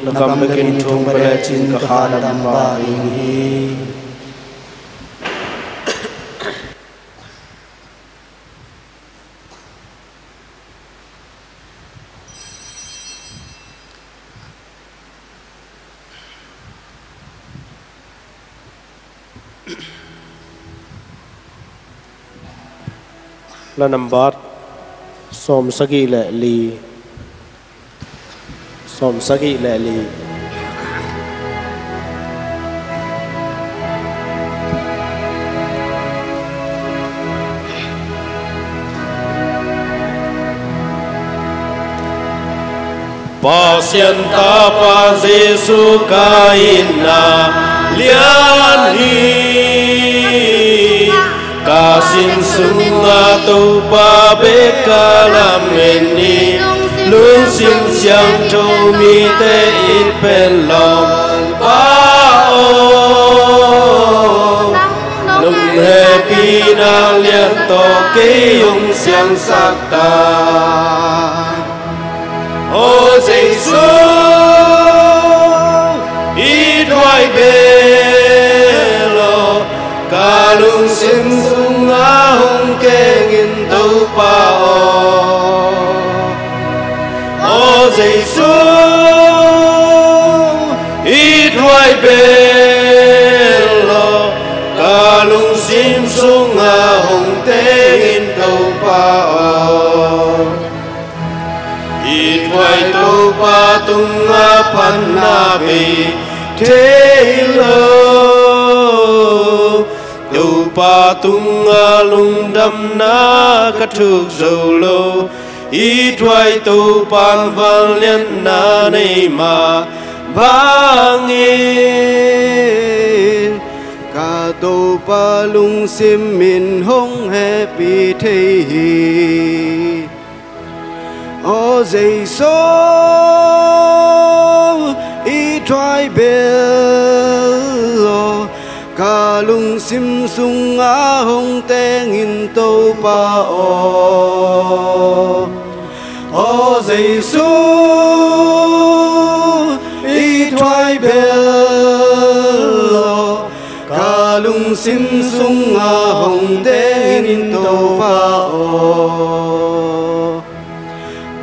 Na kam bekin thong pia lecin ka kha na dam pah ding hi. La nambat sawm sagih le li. Sawm sagih le li. Pasian Tapa Jesu ka itna lian hi. Ka sin sungah Topa bek ka lamen hi. Lungsim siangtho mite it pen lawmpa aw, nong hehpihna lian tawh kei hong siangsak ta. Aw Jesu, it huai bel aw, ka lungsim sungah hong teng in Topa aw. Aw Jesu, it huai bel aw, ka lungsim sungah hong teng in Topa aw. It huai Topa tungah phatna bei thei lo, Topa tungah lungdamna ka thuk zo lo. It huai Topa vangliatna nei mah bangin ka Topa lungsim in hong hehpih thei hi. Aw Jesu, it huai bel aw, ka lungsim sungah hong teng in Topa aw. Aw Jesu, it huai bel aw, ka lungsim sungah hong teng in Topa aw.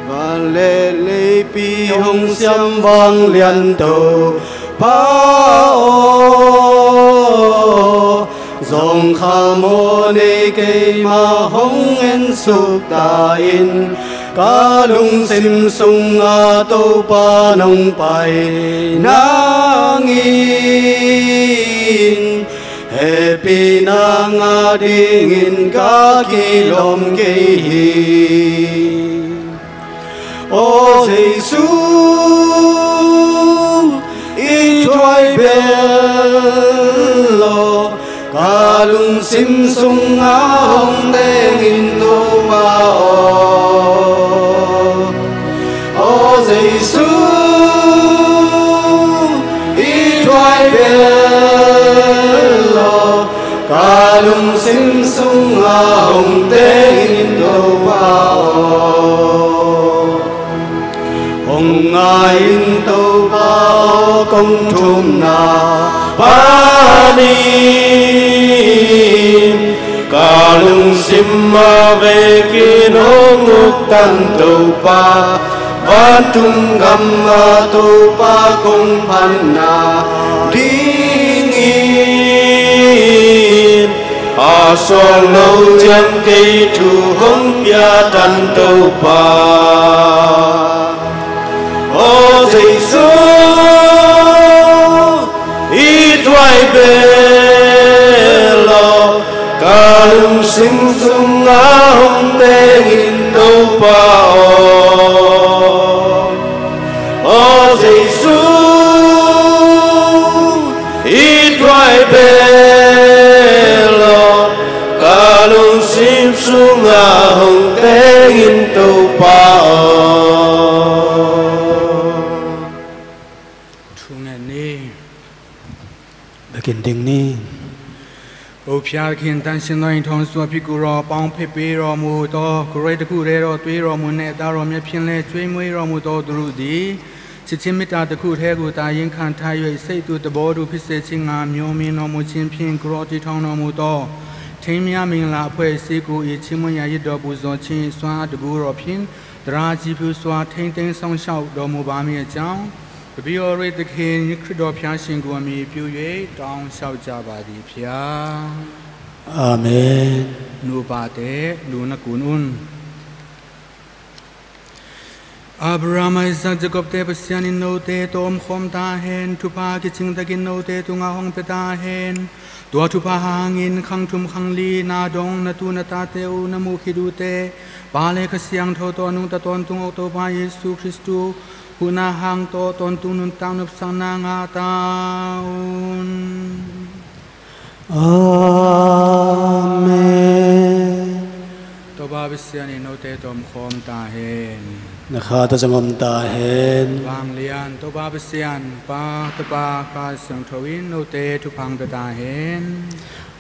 Van le leipi hong siam vanglian Topa aw, zawngkhal mawh nei keimah hong ensuk ta in. Ka lungsim sungah Topa nong pai nangin, hehpihna ngah dingin ka kilawm kei hi. Aw Jesu, it huai bel aw, ka lungsim sungah hong teng in Topa aw. Aw Jesu, it huai bel aw, ka lungsim sungah hong teng in Topa aw. Hong ngai in Topa aw, kong thumna panin ka lungsim a vekin hong uktan Topa, vantung gam ah Topa kong phatna dingin a sawt lo ciang kei thu hong piatan Topa. Aw Jesu, it huai bel aw, ka lungsim sungah hong teng in Topa aw. Aw Jesu, it huai bel aw, ka lungsim sungah hong teng in Topa aw. Thu ngen ni. Biakin ding ni. ကိုယ်ဖျားသခင်တန်ရှင်သောအိမ်ထောင်စုအဖြစ်ကိုယ်တော်ပေါင်းဖေးပေးတော်မူသောကိုယ်တော်တစ်ခုတည်းသောသွေးတော်မူနဲ့အသားတော်မြတ်ဖြင့်လည်းကျွေးမွေးတော်မူသောသူတို့သည်ချစ်ခြင်းမေတ္တာတစ်ခုတည်းကိုသာရင်ခံထား၍စိတ်သူသဘောတူဖြစ်စေခြင်းငှာမျှော်မြင်တော်မူခြင်းဖြင့်ကိုယ်တော်တည်ထောင်တော်မူသောထိမ်းမြားမင်္ဂလာအဖွဲ့အစည်းကိုယ်၏ချီးမွမ်းရာရစ်တော်ပူဇော်ခြင်းစွမ်းအားတကူတော်ဖြင့်တရားကြည်ဖြူစွာထိမ့်သိမ်းဆောင်ရှောက်တော်မူပါမည်အကြောင်း တပည့်တော်တို့သခင်ခရစ်တော်ဖျားရှင်ကိုအမည်ပြု၍တောင်းလျှောက်ကြပါသည်ဖျား။ Amen. Nupate, lu na kun un. Abraham, Isaac, Jacob te Pasian in note tawh omkhawm ta hen, thupha kicing takin note tungah hong pia ta hen. Tua thupha hangin khang thum khang li na dong na tu na tate uh na muh khit uh teh, Pa le Kha Siangtho tawh a nungta tawntung awk Topa Jesu Khristu huhna hang tawh tawntung nuntak nopsakna ngah ta un. Amen. Topa Pasian in note tawh omkhawm ta hen. Na kha tawh zong om ta hen. Vanglian Topa Pasian, Pa, Tapa, Kha Siangtho in note thupha hong pia ta hen.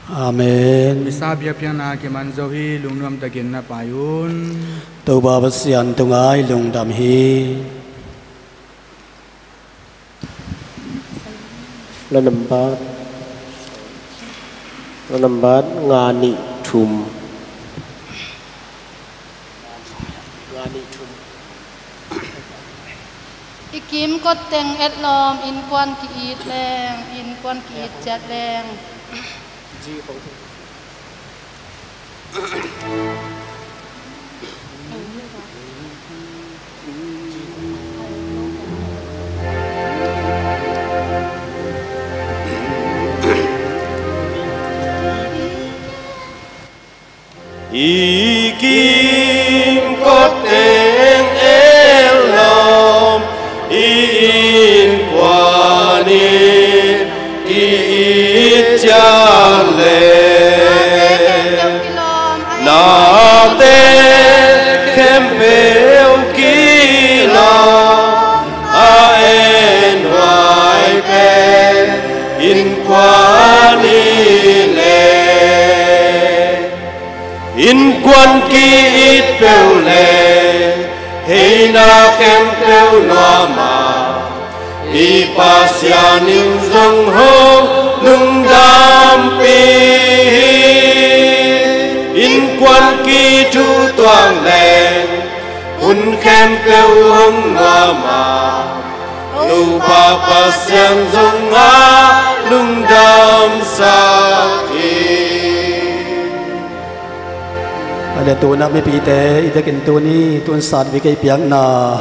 Amen. Misa biakpiakna kiman zo hi, lungnuam takin na pai un. Topa Pasian tungah i lungdam hi. Lo nambat, lo nambat nga nih thum. Nga nih thum. I kimkot teng etlawm, innkuan ki-it leng, innkuan ki-it ciat leng. I kimkot teng etlawm, i innkuan in ki-it ciat leh, nate khempeuh kilawm, a en huai pen innkuan hi leh. Innkuan ki-it peuh leh, heina khempeuh nuam a, i Pasian in zong hong lungdampih hi. Innkuan kithutuak leng, hun khempeuh hong nuam a, Topa Pasian zong a lungdamsak hi. A le tunah mipite, i vekin tuni tun sat bik ei piakna.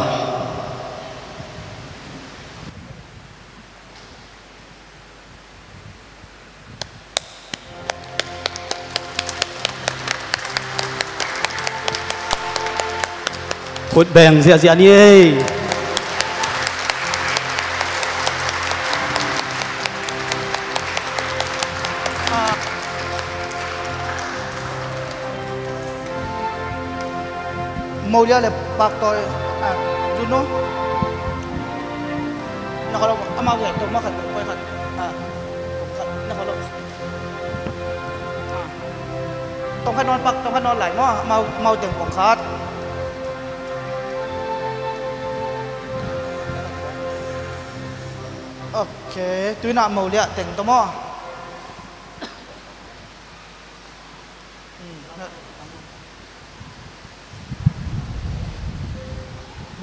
Khut beng ziahziah ni ei. Molia le Pak Tawi, ah, Zunu. Na kholok, amau ve, tawm khat, koi khat. Ah, khat, na kholok. Ah. Tawm khat nawn pak, tawm khat nawn lai maw, amau, amau teng pawng khat. Ok, tuinah Molia teng tawm maw.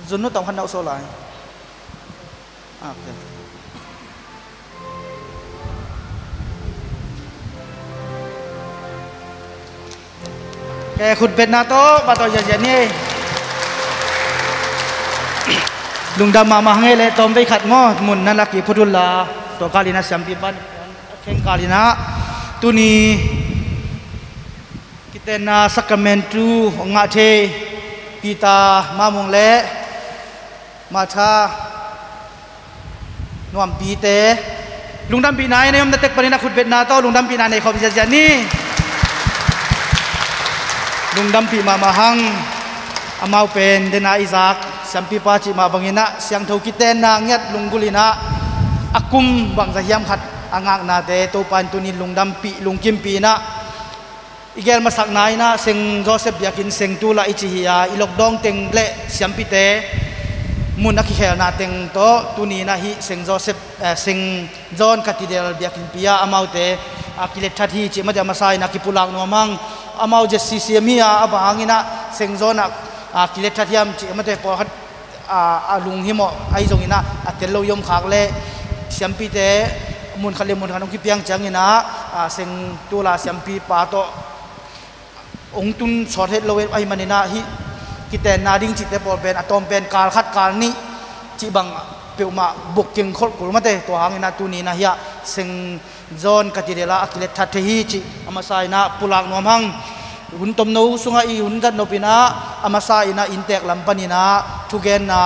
Zunnu tawm khat na uh so lai. Ah, ok. Ke khutbetna tawh, ba tawh ziazia ni. Lungdam mahmah hang e le tawm vei khat maw, mun na laki phut uh la, tua kalina siampi pan. Khengkal inah tuni kitenna sakramentu hong ngah thei Peter Mamung le Martha Nuampite lungdampihna i nei omna tek panin a khutbetna tawh lungdampihna nei khawm ziahziah ni. Lungdampih mahmah hang. Amau pen dena i zak siampipa cih mah banginah siangtho kitenna ngiat lunggulh inah a kum bangza hiam khat a ngaknate Topa in tunin lungdampih lungkimpih inah i gel masakna inah Saint Joseph biakinn sengtu lah i ci hi a, i lockdown teng le siampite mun a kikhelna teng tawh tuni inah hih Saint Joseph, eh, Saint John Cathedral biakinnpi ah amaute a kilet that hi cih mate a masa inah kipulak nuam hang. Amau Z C C M hi a, a bang hanginah Saint John ah a kilet that hiam cih mate pawlkhat a, a lunghimawh ahi zonginah a tel lo i om khak le siampite mun khat le mun khat hong kipiang cianginah A seng tula siampi pa tawh hong tun sawt het lo ahih manin ah hih kitenna ding cihte pawl pen a tawm pen kal khat kal nih cih bang peuhmah booking kholh kul mate. Tua hangin ah tuni-in ah hiah Saint John Cathedral ah a kilet that thei hi cih a masa-in ah pulak nuam hang. Hun tomno sungah i hun zat nopin ah a masa-in ah inntek lam panin ah thugenna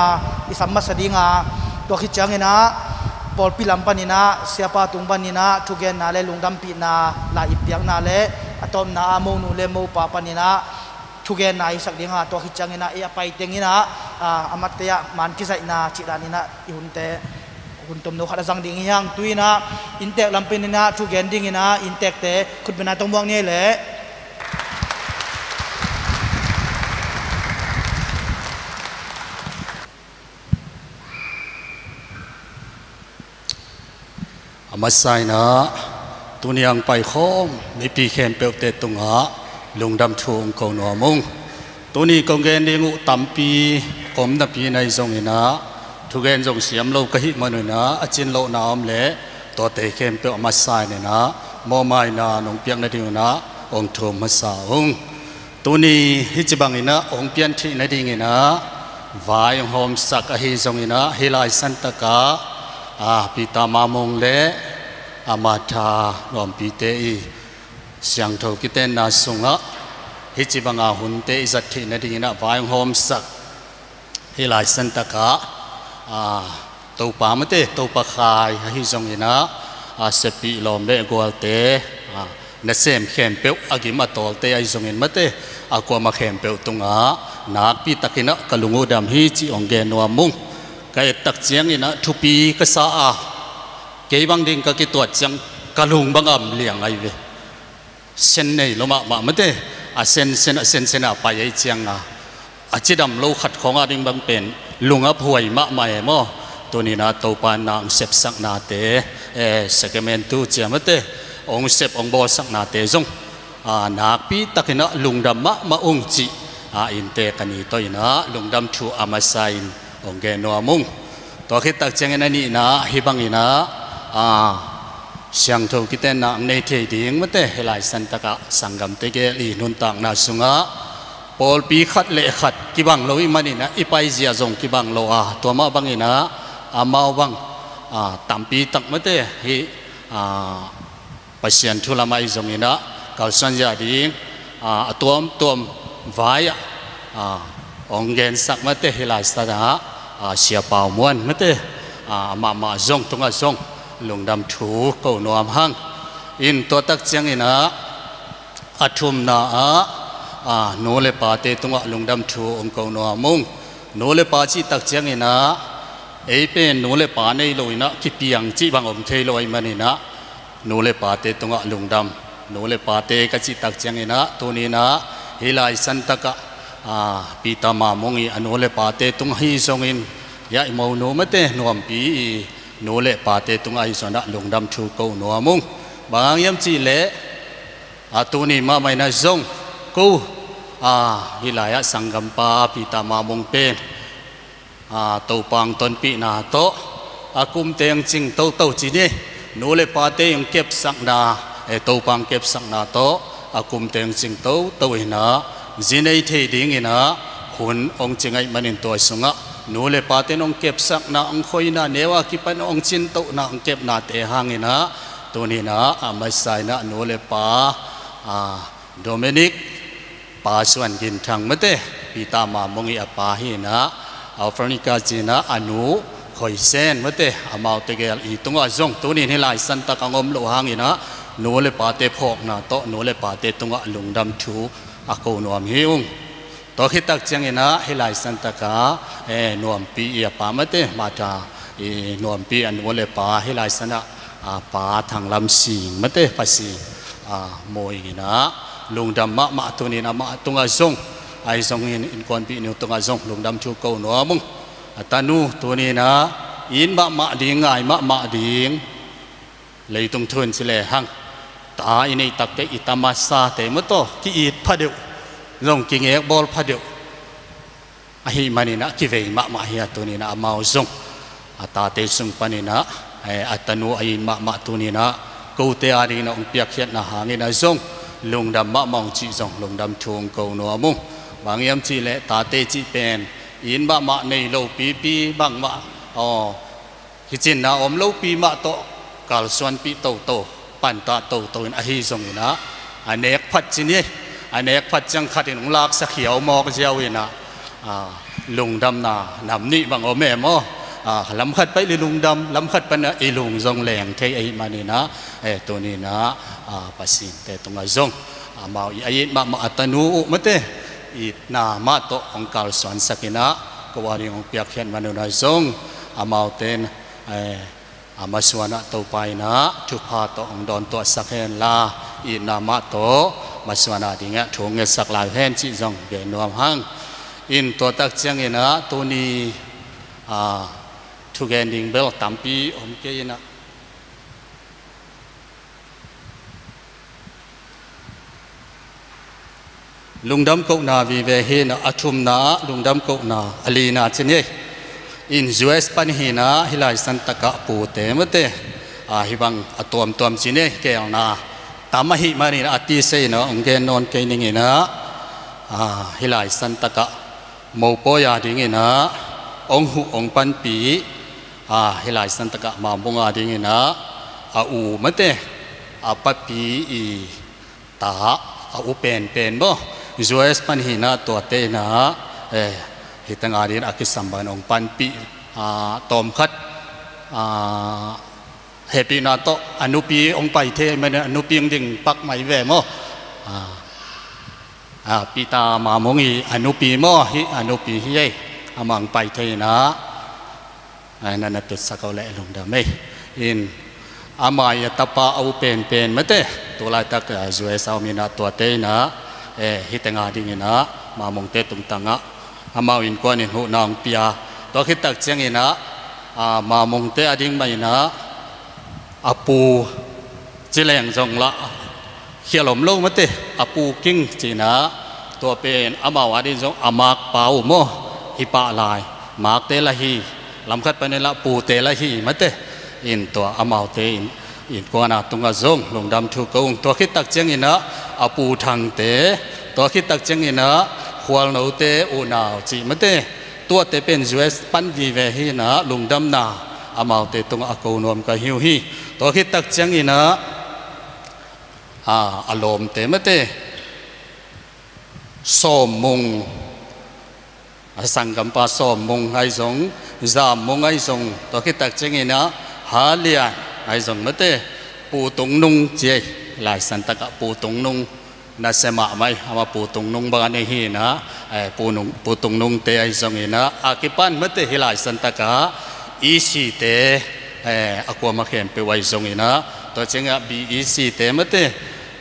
i sam masa ding a, tua khit ciangin ah pawlpi lam panin ah siapa tung panin ah thugenna le lungdampihna, lai i piakna le a tawpna ah monu le mopa panin ah thugenna i sak ding a, tua khit ciangin ah ei a pai tengin ah, ah, amaute ah man kizaihna cih danin ah i hunte hun tomno khat a zang ding hi hang. Tu-in ah inntek lam panin ah thugen dingin ah inntekte khutbetna tawh muak ni ei leh. A masa-in ah tuni hong paikhawm mipi khempeuhte tungah lungdam thu hong ko nuam ung. Tuni kong gen ding uh tampi om napi-in ahi zongin ah thugen zong siam lo ka hih manun ah a cin lohna om leh tuate khempeuh a masa-in ah mawhmaina nong piak nadingun ah hong thum masa ung. Tuni hih ci bangin ah hong pianthih nadingin ah vai hong hawmsak ahi zongin ah hih lai santak ah, ah, Peter Mamung le, ah, Martha Nuampite i siangtho kitenna sungah hih ci banga hunte i zat theih nadingin ah vai hong hawmsak hih lai santak ah, ah, Topa mate, Topa khai ahi zongin ah, ah, siapih lawm le gualte, ah, nasem khempeuh a gim a tawlte ahi zongin mate, a kuamah khempeuh tungah nakpi takin ah ka lung uh dam hi cih hong gen nuam ung. Ka et tak ciangin ah thupi ka sa a, kei bang ding ka kituat ciang ka lung bang am liang ahi ve. Sen nei lo mahmah mate, a sensen a sensen a pai ahi cianga a cidam lo khat khawng a ding bang pen lung a phuai mahmah e maw. Tuni-in ah Topa in na hong sepsaknate, eh, Sacramentu cia mate, hong sep hong bawlsaknate zong, ah, nakpi takin ah lungdam mahmah ung cih, ah, inntek a ni tawh in ah lungdam thu a masa-in hong gen nuam ung. Tua khit tak ciangin a nihna hih bangin ah, ah, siangtho kitenna hong nei thei ding mate, hih lai santak ah sanggamte gel i nuntakna sungah pawlpi khat le khat kibang lo ahih manin ah i paizia zong kibang lo a, tua mah bangin ah amau bang, ah, tampi tak mate hih, ah, Pasian thu lamah ahi zongin ah kalsuan zia ding, ah, a tuamtuam vai-ah, ah, hong gensak mate hih lai santak ah, ah, Sia Pau Muan mate, ah, amah mah zong tungah zong lungdam thu ko nuam hang. In tua tak ciangin ah a thumna ah, ah, nu le pate tungah lungdam thu hong ko nuam ung. Nu le pa cih tak ciangin ah ei pen nu le pa nei lo-in ah kipiang cih bang om thei lo ahih manin ah nu le pate tungah lungdam. Nu le pate ka cih tak ciangin ah tuni-in ah hih lai santak ah, ah, Peter Mamung i a nu le pate tung ahi zongin, hiah i monu mate Nuampi i nu le pate tungah ahi zongin ah lungdam thu ko nuam ung. Bang hang hiam cih leh, ah, tuni mahmah in ah zong ko, ah, hih lai-ah sanggampa Peter Mamung pen, ah, Topa hong tonpihna tawh a kumte hong cing toto ci ni. Nu le pate hong kepsakna, eh, Topa hong kepsakna tawh a kumte hong cing toto in ah zi nei thei dingin ah hun hong cing ahih manin tua sungah nu le pate in hong kepsakna, hong khoina, neu a kipan hong cintohna, hong kepnate hangin ah tuni-in ah a masa-in ah nu le pa, ah, Dominic, Pa Suan Gin Thang mate, Peter Mamung i a pa hi-in ah, Africa ci-in ah a nu Khoi Sen mate, amaute gel i tungah zong tuni-in hih lai santak hong om loh hangin ah nu le pate phawkna tawh nu le pate tungah lungdam thu a ko nuam hi ung. Tua khit tak ciangin ah hih lai santak ah, eh, Nuampi i a pa mate, Martha i Nuampi a nu le pa hih lai sanah, ah, Pa Thang Lam Sing mate, Pa Sing, ah, Mawi in ah lungdam mahmah, tuni-in amah tungah zong, ahi zongin innkuanpihnu tungah zong lungdam thu ko nuam ung. A tanu tuni-in ah it mahmah ding, ngai mahmah ding, leitung thu in ci lehang ta i neih takteh i tamasate maw taw ki-it phadeuh, zong kingek bawl phadeuh ahih manin ah kivei mahmah hi a, tuni-in ah amau zong a tate sung panin ah, eh, a tanu a it mahmah tuni-in ah kote adingin a hong piakkhiatna hangin a zong lungdam mahmah ung cih zong lungdam thu hong ko nuam ung. Bang hiam cihleh tate cih pen it mahmah nei lo pipi bangmah aw, kicinna om lopi mah tawh kalsuanpih toto, pantah toto in ahi zongin ah, a nek phat ci ni, a nek phat ciang khat in hong laksak hiau mawk ziau in ah, a, lungdamna nam nih bang om e maw? A, lam khat pan i lungdam, lam khat pan ah i lung zong leng thei ahih manin ah, e, tuni in ah, a, Pasian te tungah zong amau i a it mahmah a tanu uh mate, itna mah tawh hong kalsuansak in ah, ko ading hong piakkhiat man un ah zong amaute in, eh, a masuan ah Topa in ah thupha tawh hong dawntuahsak hen la, itna mah tawh masuan adingin ah thu hong ngetsak lai hen cih zong gen nuam hang. In tua tak ciangin ah tuni, ah, thugen ding bel tampi om kei in ah, lungdam kohna vive hi in ah, a thumna ah lungdam kohna, a lina ci ni. In U S pan hi in ah, hih lai santak ah pute mate, a, hih bang a tuamtuam ci ni, keelna tam ahih manin ah a tisa in ah hong gen nawn kei ning in ah, a, hih lai santak ah mopawi adingin ah hong huh hong panpih, a, hih lai santak ah Mamung adingin ah a u mate, a papi i ta, a u penpen maw, U S pan hi in ah tuate in ah, eh, hih teng adingin a kisam bangin hong panpih, a, tawmkhat, a, hehpihna tawh a nupi hong pai thei, a nupi hong ding pak mai ve maw? A, a, Peter Mamung i a nupi maw, hih a nupi hi ei, amah hong pai thei in ah, a, na na tutsak o leh lungdam ei. In, amah i a tapa a u penpen mate, tu laitak, a, U S a om in ah tuate in ah, e, hih teng adingin ah Mamungte tungtang ah amau innkuan in huhna hong pia. Tua khit tak ciangin ah, a, Mamungte ading mah in ah a pu ci leng zong lah khial om lo mate, a pu king ci in ah, tua pen amau ading zong a makpa uh maw, hi pah lai, makte lah hi, lam khat panin lah pute lah hi mate. In tua amaute in, innkuan a tungah zong lungdam thu ko ung. Tua khit tak ciangin ah a pu Thangte, tua khit tak ciangin ah Khualnote unau cih mate, tuate pen U S pan vive hi in ah lungdamna amaute tungah a ko nuam ka hi uh hi. Tua khit tak ciangin ah, a, a lawmte mate, Sawm Mung, a sanggampa Sawm Mung ahi zong, Zam Mung ahi zong, tua khit tak ciangin ah Halian ahi zong mate, Pu Tung Nung ci ei, lai santak ah Pu Tung Nung, na sem ah mai, amah Pu Tung Nung bang a nei hi in ah, eh, Pu Nung, Pu Tung Nungte ahi zongin ah, a kipan mate hih lai santak ah, E C te, eh, a kuamah khempeuh ahi zongin ah, tua ciangah B E C te mate,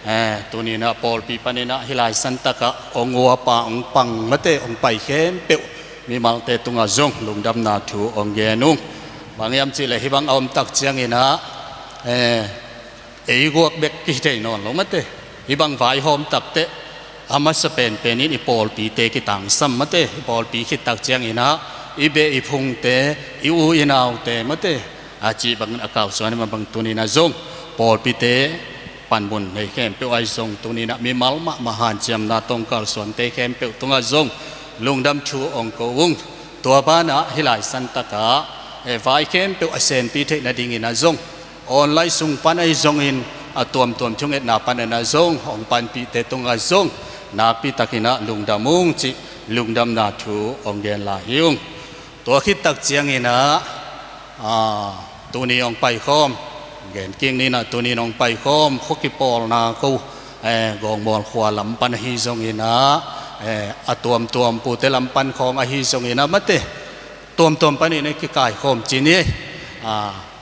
eh, tuni in ah pawlpi panin ah hih lai santak ah hong uapa hong pang mate, hong pai khempeuh mimalte tungah zong lungdamna thu hong gen ung. Bang hiam cihleh hih bang a om tak ciangin ah, eh, ei guak bek kithei nawn lo mate. Hih bang vaihawm takteh a masa penpen in i pawlpite kitangsam mate. I pawlpi khit tak ciangin ah i beh i phungte, i u i naute mate, a cih bangin a kalsuan mah bang tuni in ah zong pawlpite panmun nei khempeuh ahi zong tuni in ah mimal mahmah hanciamna tawh hong kalsuante khempeuh tungah zong lungdam thu hong ko ung. Tua banah hih lai santak ah, eh, vai khempeuh a senpi theih nadingin ah zong online sung pan ahi zongin, a tuamtuam thungetna panin ah zong hong panpihte tungah zong nakpi takin ah lungdam ung cih lungdamna thu hong gen lai hi ung. Tua khit tak ciangin ah, a, tuni hong paikhawm, gen kik ni in ah, tuni in hong paikhawm khua kipawlna ko, eh, Gawngmual khua lam pan ahi zongin ah, eh, a tuamtuam pute lam pan khawng ahi zongin ah mate, tuamtuam panin ah kikaikhawm ci ni. A,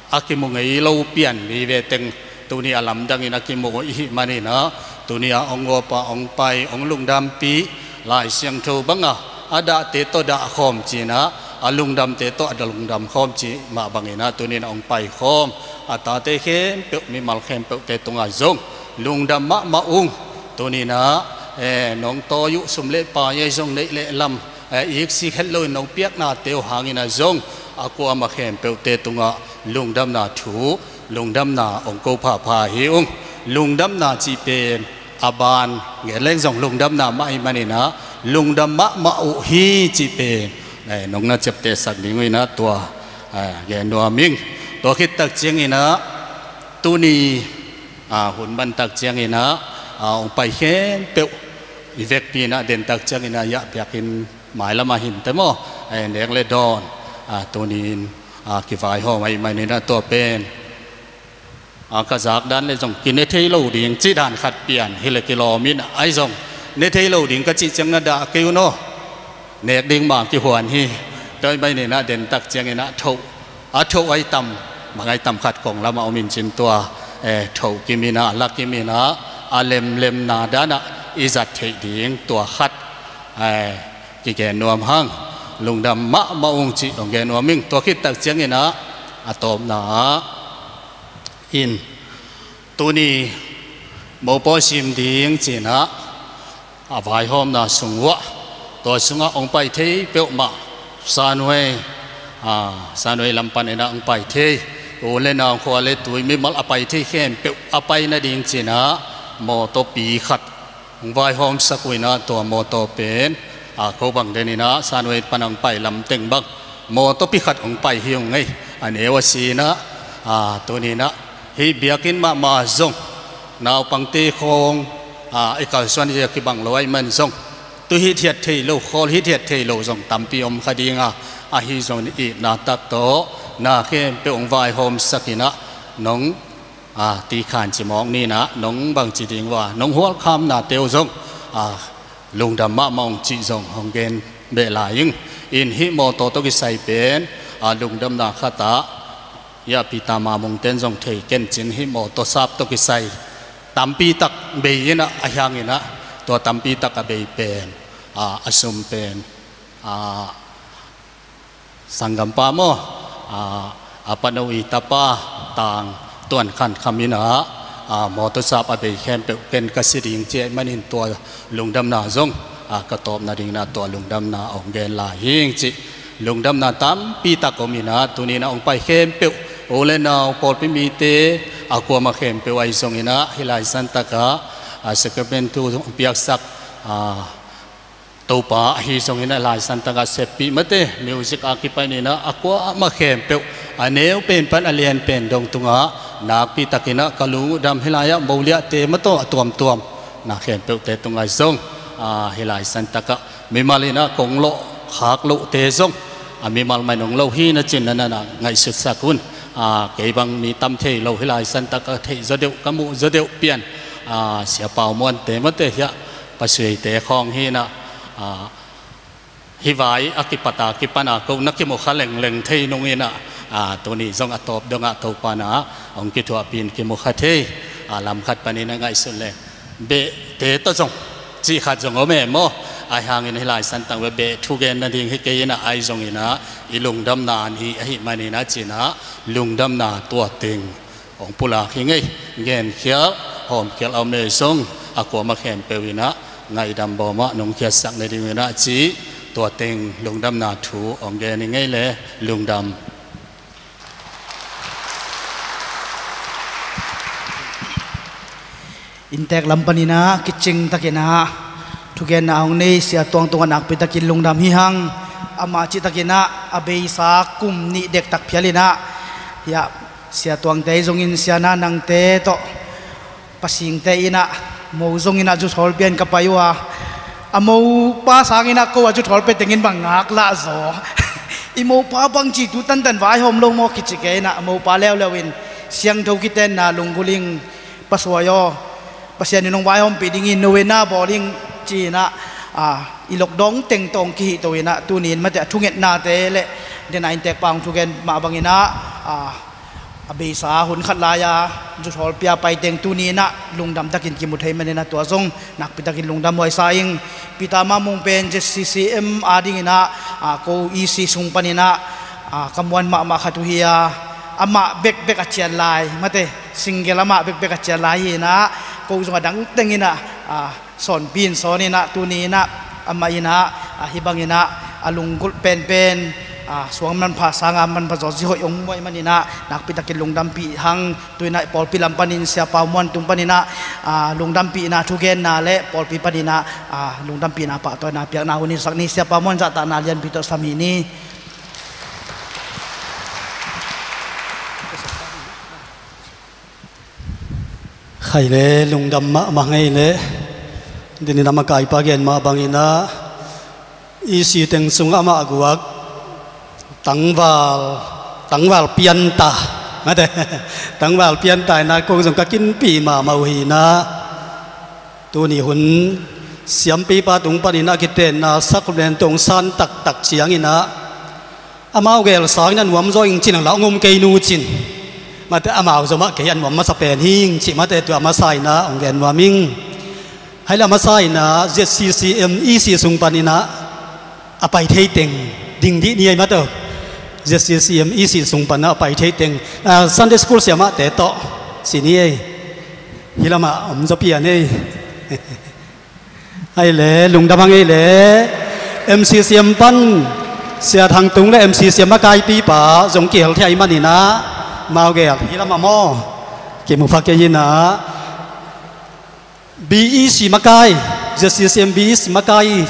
a kimu ngei lo pian mi ve teng tuni a lamdangin a kimu i hih manin ah, tuni a hong uapa hong pai, hong lungdampih, Lai Siangtho banga a dahte tawh dahkhawm ci in ah, a lungdamte tawh a lungdamkhawm cih mah bangin ah tuni in ah hong paikhawm a tate khempeuh, mimal khempeuhte tungah zong lungdam mahmah ung. Tuni in ah, eh, nong tawi uh sum le pai ahi zong neih le lam, eh, iksik het loin nong piaknate uh hangin ah zong a kuamah khempeuhte tungah lungdamna thu Lungdamna hong ko phapha hi ung. Lungdamna cih pen a ban gen leng zong lungdamna mah ahih manin ah, lungdam mahmah uh hi cih pen, eh, nong na ciaptehsak ding uh in ah tua, eh, gen nuam ing. Tua khit tak ciangin ah tuni, ah, hun man tak ciangin ah, ah, hong pai khempeuh i vekpi in ah den tak ciangin ah, hiah biakinn mailam ah hin te maw, eh, nek le dawn, ah, tuni in, ah, kivaihawm ahih manin ah tua pen, ah, ka zak dan le zong kine thei lo ding cih dan khat pian hi le kilawm in ah, ahi zong ne thei lo ding ka cih ciang na dah kei un aw. Nek ding mah kihuan hi. Tua ahih manin ah den tak ciangin ah thoh, a thoh ahi tam, bang ahi tam khat kong lam ah om in cin tua, eh, thoh kim in ah, la kim in ah, a lemlemna dan ah i zat theih ding tua khat, eh, kigen nuam hang. Lungdam mahmah ung cih hong gen nuam ing. Tua khit tak ciangin ah a tawpna ah in, tuni mopaw sim ding ci-in ah a vaihawmna sung uah, tua sungah hong pai thei peuhmah Sanwei, ah, Sanwei lam panin ah hong pai thei, u le nau, khua le tui, mimal a pai thei khempeuh a pai nading ci-in ah mawtawpi khat hong vaihawmsak uh in ah, tua mawtaw pen, ah, ko bang den in ah Sanwei pan hong pai lam teng bang mawtawpi khat hong pai hi ung ei. A neu a si in ah, ah, tuni in ah hih biakinn mahmah zong naupangte khawng, ah, i kalsuan zia kibang lo ahih man zong, tu hithiat thei lo, khawl hithiat thei lo zong tampi om kha ding a, ahi zongin itna tak tawh na khempeuh hong vaihawmsak in ah, nong, ah, tikhan ci mawk ni in ah, nong bangci ding uh a, nong hualkhamnate uh zong, ah, lungdam mahmah ung cih zong hong gen beh lai ing. In hih mawtaw tawh kisai pen, ah, lungdamna khat ah, hiah Peter Mamung ten zong thei ken cin, hih mawtaw sap tawh kisai tampi tak bei in ah, ahi hangin ah tua tampi tak a bei pen, ah, a sum pen, ah, sanggampa maw, ah, a pano i tapa Tang Tuan Khan Kham in ah, ah, mawtaw sap a bei khempeuh ken ka si ding ci ahih manin tua lungdamna zong, ah, ka tawpna dingin ah tua lungdamna hong gen lai hi ing cih. Lungdamna tampi tak om in ah, tuni in ah hong pai khempeuh, u le nau, pawlpi mite, a kuamah khempeuh ahi zongin ah, hih lai santak ah, ah, Sacramentu hong piaksak, ah, Topa ahi zongin ah, lai santak ah seppih mate, music a kipanin ah, a kuamah khempeuh, a neu pen pan a lian pen dong tungah nakpi takin ah ka lungdam, hih lai-ah moliahte mah tawh a tuamtuam na khempeuhte tungah zong, ah, hih lai santak ah mimal in ah kong lawh khak lohte zong, a mimal mah in hong lo hi na cin na na na ngaihsutsak un. Ah, kei bang mi tam thei lo, hih lai santak ah theih zaw deuh, ka muh zaw deuh pian, ah, Sia Pau Muante mate, hiah Pasueite khawng hi in ah, ah, hih vai a kipat a kipan a ko na kimu kha lengleng thei nung in ah, ah, tuni zong a tawp dongah Topa in ah hong kithuahpih in kimu kha thei, ah, lam khat panin ah ngaihsun le behte tawh zong cih khat zong om e maw. Ahi hangin hih lai santak beh beh thu gen nading hi kei in ah, ahi zongin ah i lungdamna ni ahih manin ah ci-in ah lungdamna tua teng hong pulak hi ing ei. Genkhial hawmkhial a om le zong, a kuamah khempeuh in ah ngaidam bawm ah nong khiatsak nading in ah cih, tua teng lungdamna thu hong gen hi ing ei le. Lungdam. Inntek lam panin ah kicing takin ah thugenna hong nei Sia Tuang tungah nakpi takin lungdam hi hang. Amah cih takin ah a beisa kum nih dektak phial in ah, hiah Sia Tuangte zongin, Sia Na Nangte tawh, Pasingte in ah, mo zongin ah zuthawl pia in ka pai uh a, a mopa sangin ah ko a zuthawl pia tengin bang ngaklah zaw. I mopa bangci tu tantan vaihawm lo maw kici kei in ah, a mopa leuleu in, siangtho kitenna lunggulh ing, Pa Suai aw, Pasian in hong vaihawmpih ding hi, novena bawl ing ci-in ah, ah, i lockdown teng tawh hong kihihto in ah, tuni in mate a thungetnate le dena inntekpa hong thugen mah bangin ah, ah, a beisa hun khat lai-a zuthawl pia pai teng tuni in ah lungdam takin kimu thei manin ah tua zong nakpi takin lungdam huai sa ing. Peter Mamung pen Z C C M adingin ah, ah, ko E C sung panin ah, ah, ka muan mahmah khat uh hi a, amah bekbek a cian lai mate, single amah bekbek a cian lai hi in ah, ko zong a dang tengin ah, ah, sawnpi in sawn in ah, tuni in ah amah in ah, ah, hih bangin ah a lunggulh penpen a, suang manpha sanga manpha zawh zi hoih hong muai maninah nakpitakin lungdampih hang. Tuinah pawlpi lam panin Sia Pau Muan tung paninah, a, lungdampihna thugenna le pawlpi paninah, a, lungdampihna pahtawina piakna hun hi sak ni. Sia Pau Muan zahtahna lianpi tawh sam hi ni. Khai le lungdam mahmah ngei le. Dini lam a kaipa gen mah banginah, i si teng sungah amah guak tangval, tangval pianta, mate, tangval pianta inah kong zong ka kinpih mahmah uh hinah. Tuni hun siampipa tung paninah kitenna sakramentu hong san taktak cianginah, amau gel sangin a nuamzaw ing cin ang la hong om kei nu cin. Mate, amau zomah kei a nuam masa pen hing cih mate, tua masa inah hong gen nuam ing. Hai la masa inah Z C C M E C sung paninah a pai thei teng ding dih ni ei mate. Z C C M E C sung panah a pai thei teng, a, Sunday school siamahte tawh si ni ei. Hi lamah om zaw pian ei. Ai le, lungdam hang ei le. M C C M pan Sia Thang Tung le M C C M a kaipipa zong kihel thei ahi maninah, mau gel hi lamah maw, kimu pha kei inah. B E C makai, Z C C M B E C makai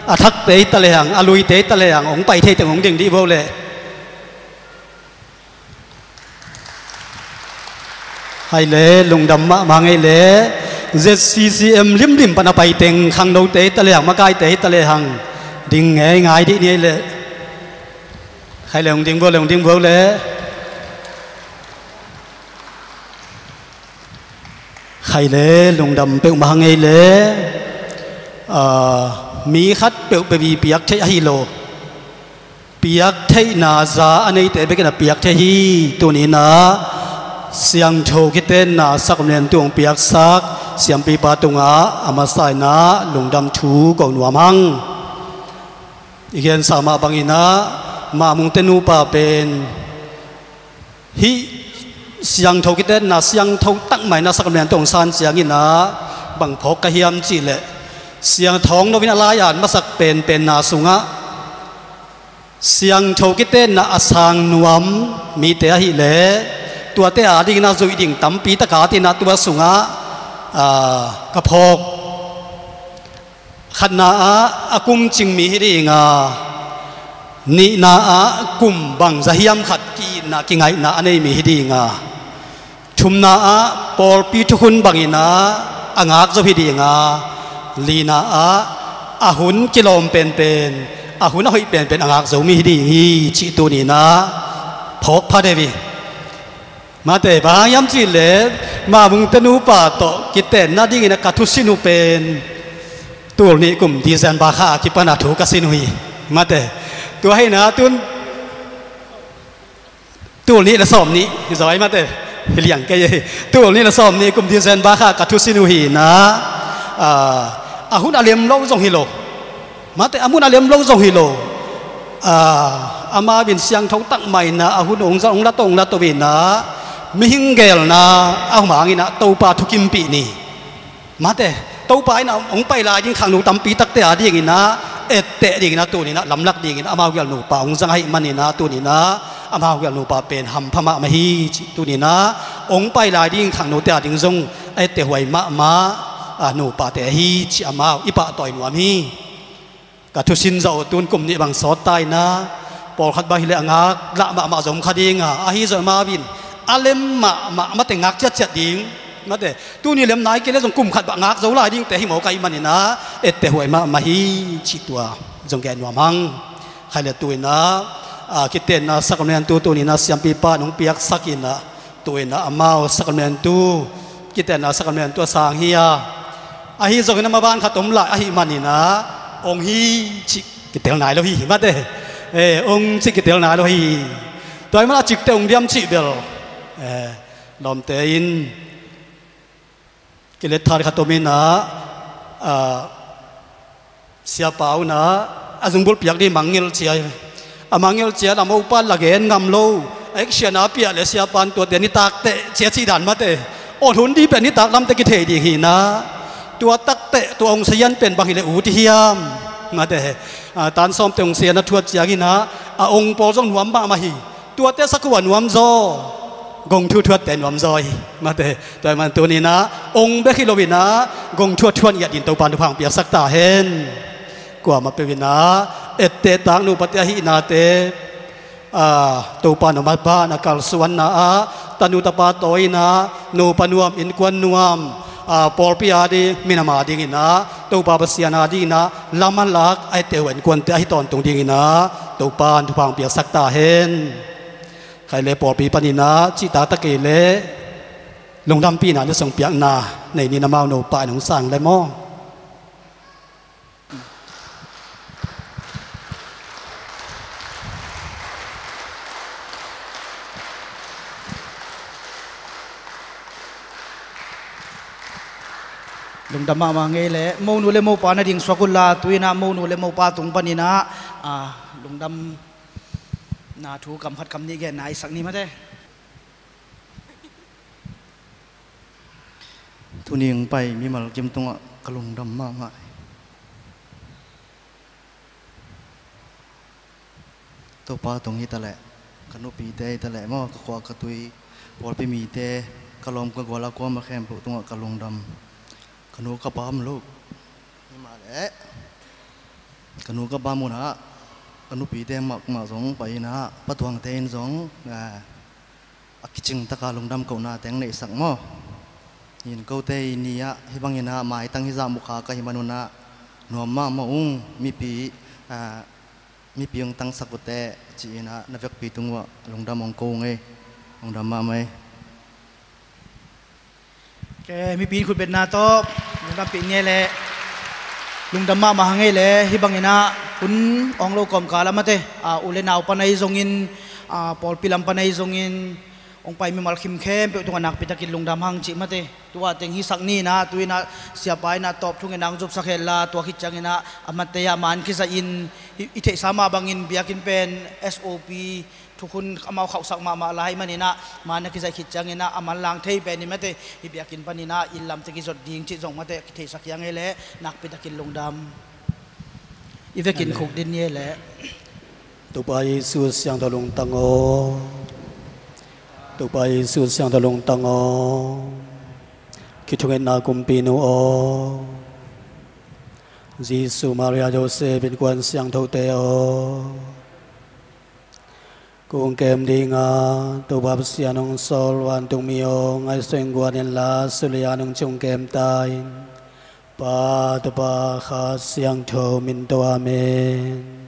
a thakte hi ta lehang, a luite hi ta lehang hong pai thei teng hong ding dih vo le. Hai le, lungdam mahmah ngei le. Z C C M limlim pan a pai teng khangnote hi ta lehang, makaite hi ta lehang ding ngei ngai dih ni ei le. Hai le, hong ding vo le, hong ding vo le. Hai le, lungdam peuhmah hang ei le. A, mi khat peuhpeuh i piak theih ahi lo. Piak theihna za a neite bekin a piak thei hi. Tuninah siangtho kitenna sakramentu hong piaksak siampipa tungah a masa inah lungdam thu ko nuam hang. I gensa mah banginah Mah Mungte nupa pen hih siangtho kitenna siangtho takmah inah sakramentu hong san cianginah bang phawk ka hiam cihleh, siangthawng loin a lai-at masak penpenna sungah siangtho kitenna a sang nuam mite ahileh tuate adingin a zuih ding tampi tak a tinah tua sungah, a, ka phawk. Khatna ah a kum cing mi hi dinga, nihna ah kum bangza hiam khat ki-itna kingaihna a nei mi hi dinga, thumna ah pawlpi thukhun banginah a ngak zo hi dinga, lina ah a hun kilawm penpen, a hun a hoih penpen a ngak zo mi hi ding hi cih tuninah phawk pha deuh hi. Mate, bang hang hiam cihleh Mah Mungte nupa tawh kitenna dingin a ka thusin uh pen tul nih kum December kha a kipan a thu ka sin uh hi. Mate, tua hi na tun tul nih le sawm nih hi zaw hi mate, hi liang kei hi. Tul nih le sawm nih kum December kha a ka thusin uh hi na, a, a hun a lem lo zong hi lo. Mate, a mun a lem lo zong hi lo. A, amau in siangtho takmah inah a hun hong za, hong la to, hong la to inah mihing geelna a hum hanginah Topa thukimpih ni. Mate, Topa inah hong pai lai ding khangno tampi takte a dinginah etteh dinginah tuninah lamlak dingin amau gel nupa hong zang ahih maninah tuninah amau gel nupa pen hampha mahmah hi cih tuninah hong pai lai ding khangnote a ding zong a etteh huai mahmah, a, nupate ahi cih amau i pahtawi nuam hi. Ka thusin zawh uh tun kum nih bang sawt ta inah, pawlkhat bang hileh a ngak lah mahmah zong kha dinga, ahi zong amau in a lem mahmah mate ngak ciatciat ding. Mate, tuni lem nai kei le zong kum khat bang ngak zo lai dingte hi mawk ahih maninah etteh huai mahmah hi cih tua zong gen nuam hang. Khai le tuinah, a, kitenna sakramentu tuninah siampipa nong piaksak inah, tuinah amau sakramentu, kitenna sakramentu a sang hi a, ahi zongin a maban khat om lai ahih maninah ong hi cih kitel nai lo hi. Mate, e, ong cih kitel nai lo hi. Tua ahih manah a cikte ong diam cih bel, e, lawmte in kilet than khat om inah, a, siapa unah a zungbulh piak ding mangngilh cia hi. A mangngilh cia a mopa in la gen ngam lo. A eksiatna a piah le siapa in tuate nitak teh cia cih dan mate, awn hun dih pen nitak lamte kithei ding hi inah, tua takteh tua ong sayan pen bang hileh ut hi hiam? Mate, a, tan sawmte ong sayan a thuat cianginah A ong pawl zong nuam mahmah hi. Tuate sakhuh a nuam zaw, gong thuthuatte nuam zaw hi. Mate, tua hi man tuni-in ah ong bek hi lo-in ah gong thuthuat ngiat dingin Topa'n thupha hong piaksak ta hen. Kuamah peuh-in ah etteh tak nupate ahihnate, a, Topa'n a mat ban a kalsuanna ah, tanu tapa tawina, nupa nuam, innkuan nuam, a, pawlpi ading, minam adingin ah, Topa Pasian adingin ah lam a lak a etteh uh a innkuante ahi tawntung dingin ah Topa'n thupha hong piaksak ta hen. Khaile pawlpi panin ah cihtaktak kei leh lungdampihna, na sung piakna nei ni, amau nupa in hong sang le maw. Lungdam mahmah ngei leh, monu le mopa na ding suak unla, tu-in ah monu le mopa tung panin ah, a, lungdamna thu kam khat kam nih genna i sak ni mate. Tuni hong pai mimal kim tungah ka lungdam mahmah hi. Topa tung hi taleh, ka nupite hi taleh maw, ka khua ka tui, pawlpi mite, ka lawm ka gual a kuamah khempeuh tungah ka lungdam. Ka nu ka pa om lo, himahleh ka nu ka pa munah ka nupite mahmah zong pai-in ah, Pa Tuangte in zong, eh, a kicing taka lungdam kohna teng neihsak maw. Hi-in kote i ni-ah hih bangin ah maitang hizah mukha ka hih manun ah nuam mahmah ung, mipi, ah, mipi hong tangsak uh teh ci-in ah na vekpi tung uah lungdam hong ko ung ei. Lungdam mahmah ei. Ke, mipi in khutbetna tawh lungdampih ni ei leh, lungdam mahmah hang ei leh, hih bangin ah hun awng lo kawmkal ah mate, a, u le nau pan ahi zongin, a, pawlpi lam pan ahi zongin, hong pai mimal kim khempeuh tungah nakpi takin lungdam hang cih mate. Tua teng hisak ni-in ah, tu-in ah siapa in ah tawp thungen ah hong zopsak henla, tua khit ciangin ah amaute ah man kizaih in, i, i theihsa mah bangin biakinn pen S O P thukhun amau khauhsak mahmah lai manin ah, man a kizaih khit ciangin ah a manlang thei pen hi mate. Hih biakinn panin ah inn lamte kizot ding cih zong mate, kitheisak hi hang ei leh, nakpi takin lungdam. I vekin khukdin ni ei leh. Topa Jesu siangtho lungtang aw. Topa Jesu siangtho lungtang aw. Kithungetna Kumpinu aw. Jesu, Maria, Joseph, innkuan siangthote aw. Kong kem dinga Topa Pasian hong sawl vantungmi aw, ngaihsun guan inla sulian hong ci-in kem ta in. Pa, Topa, Kha Siangtho min tawh, amen.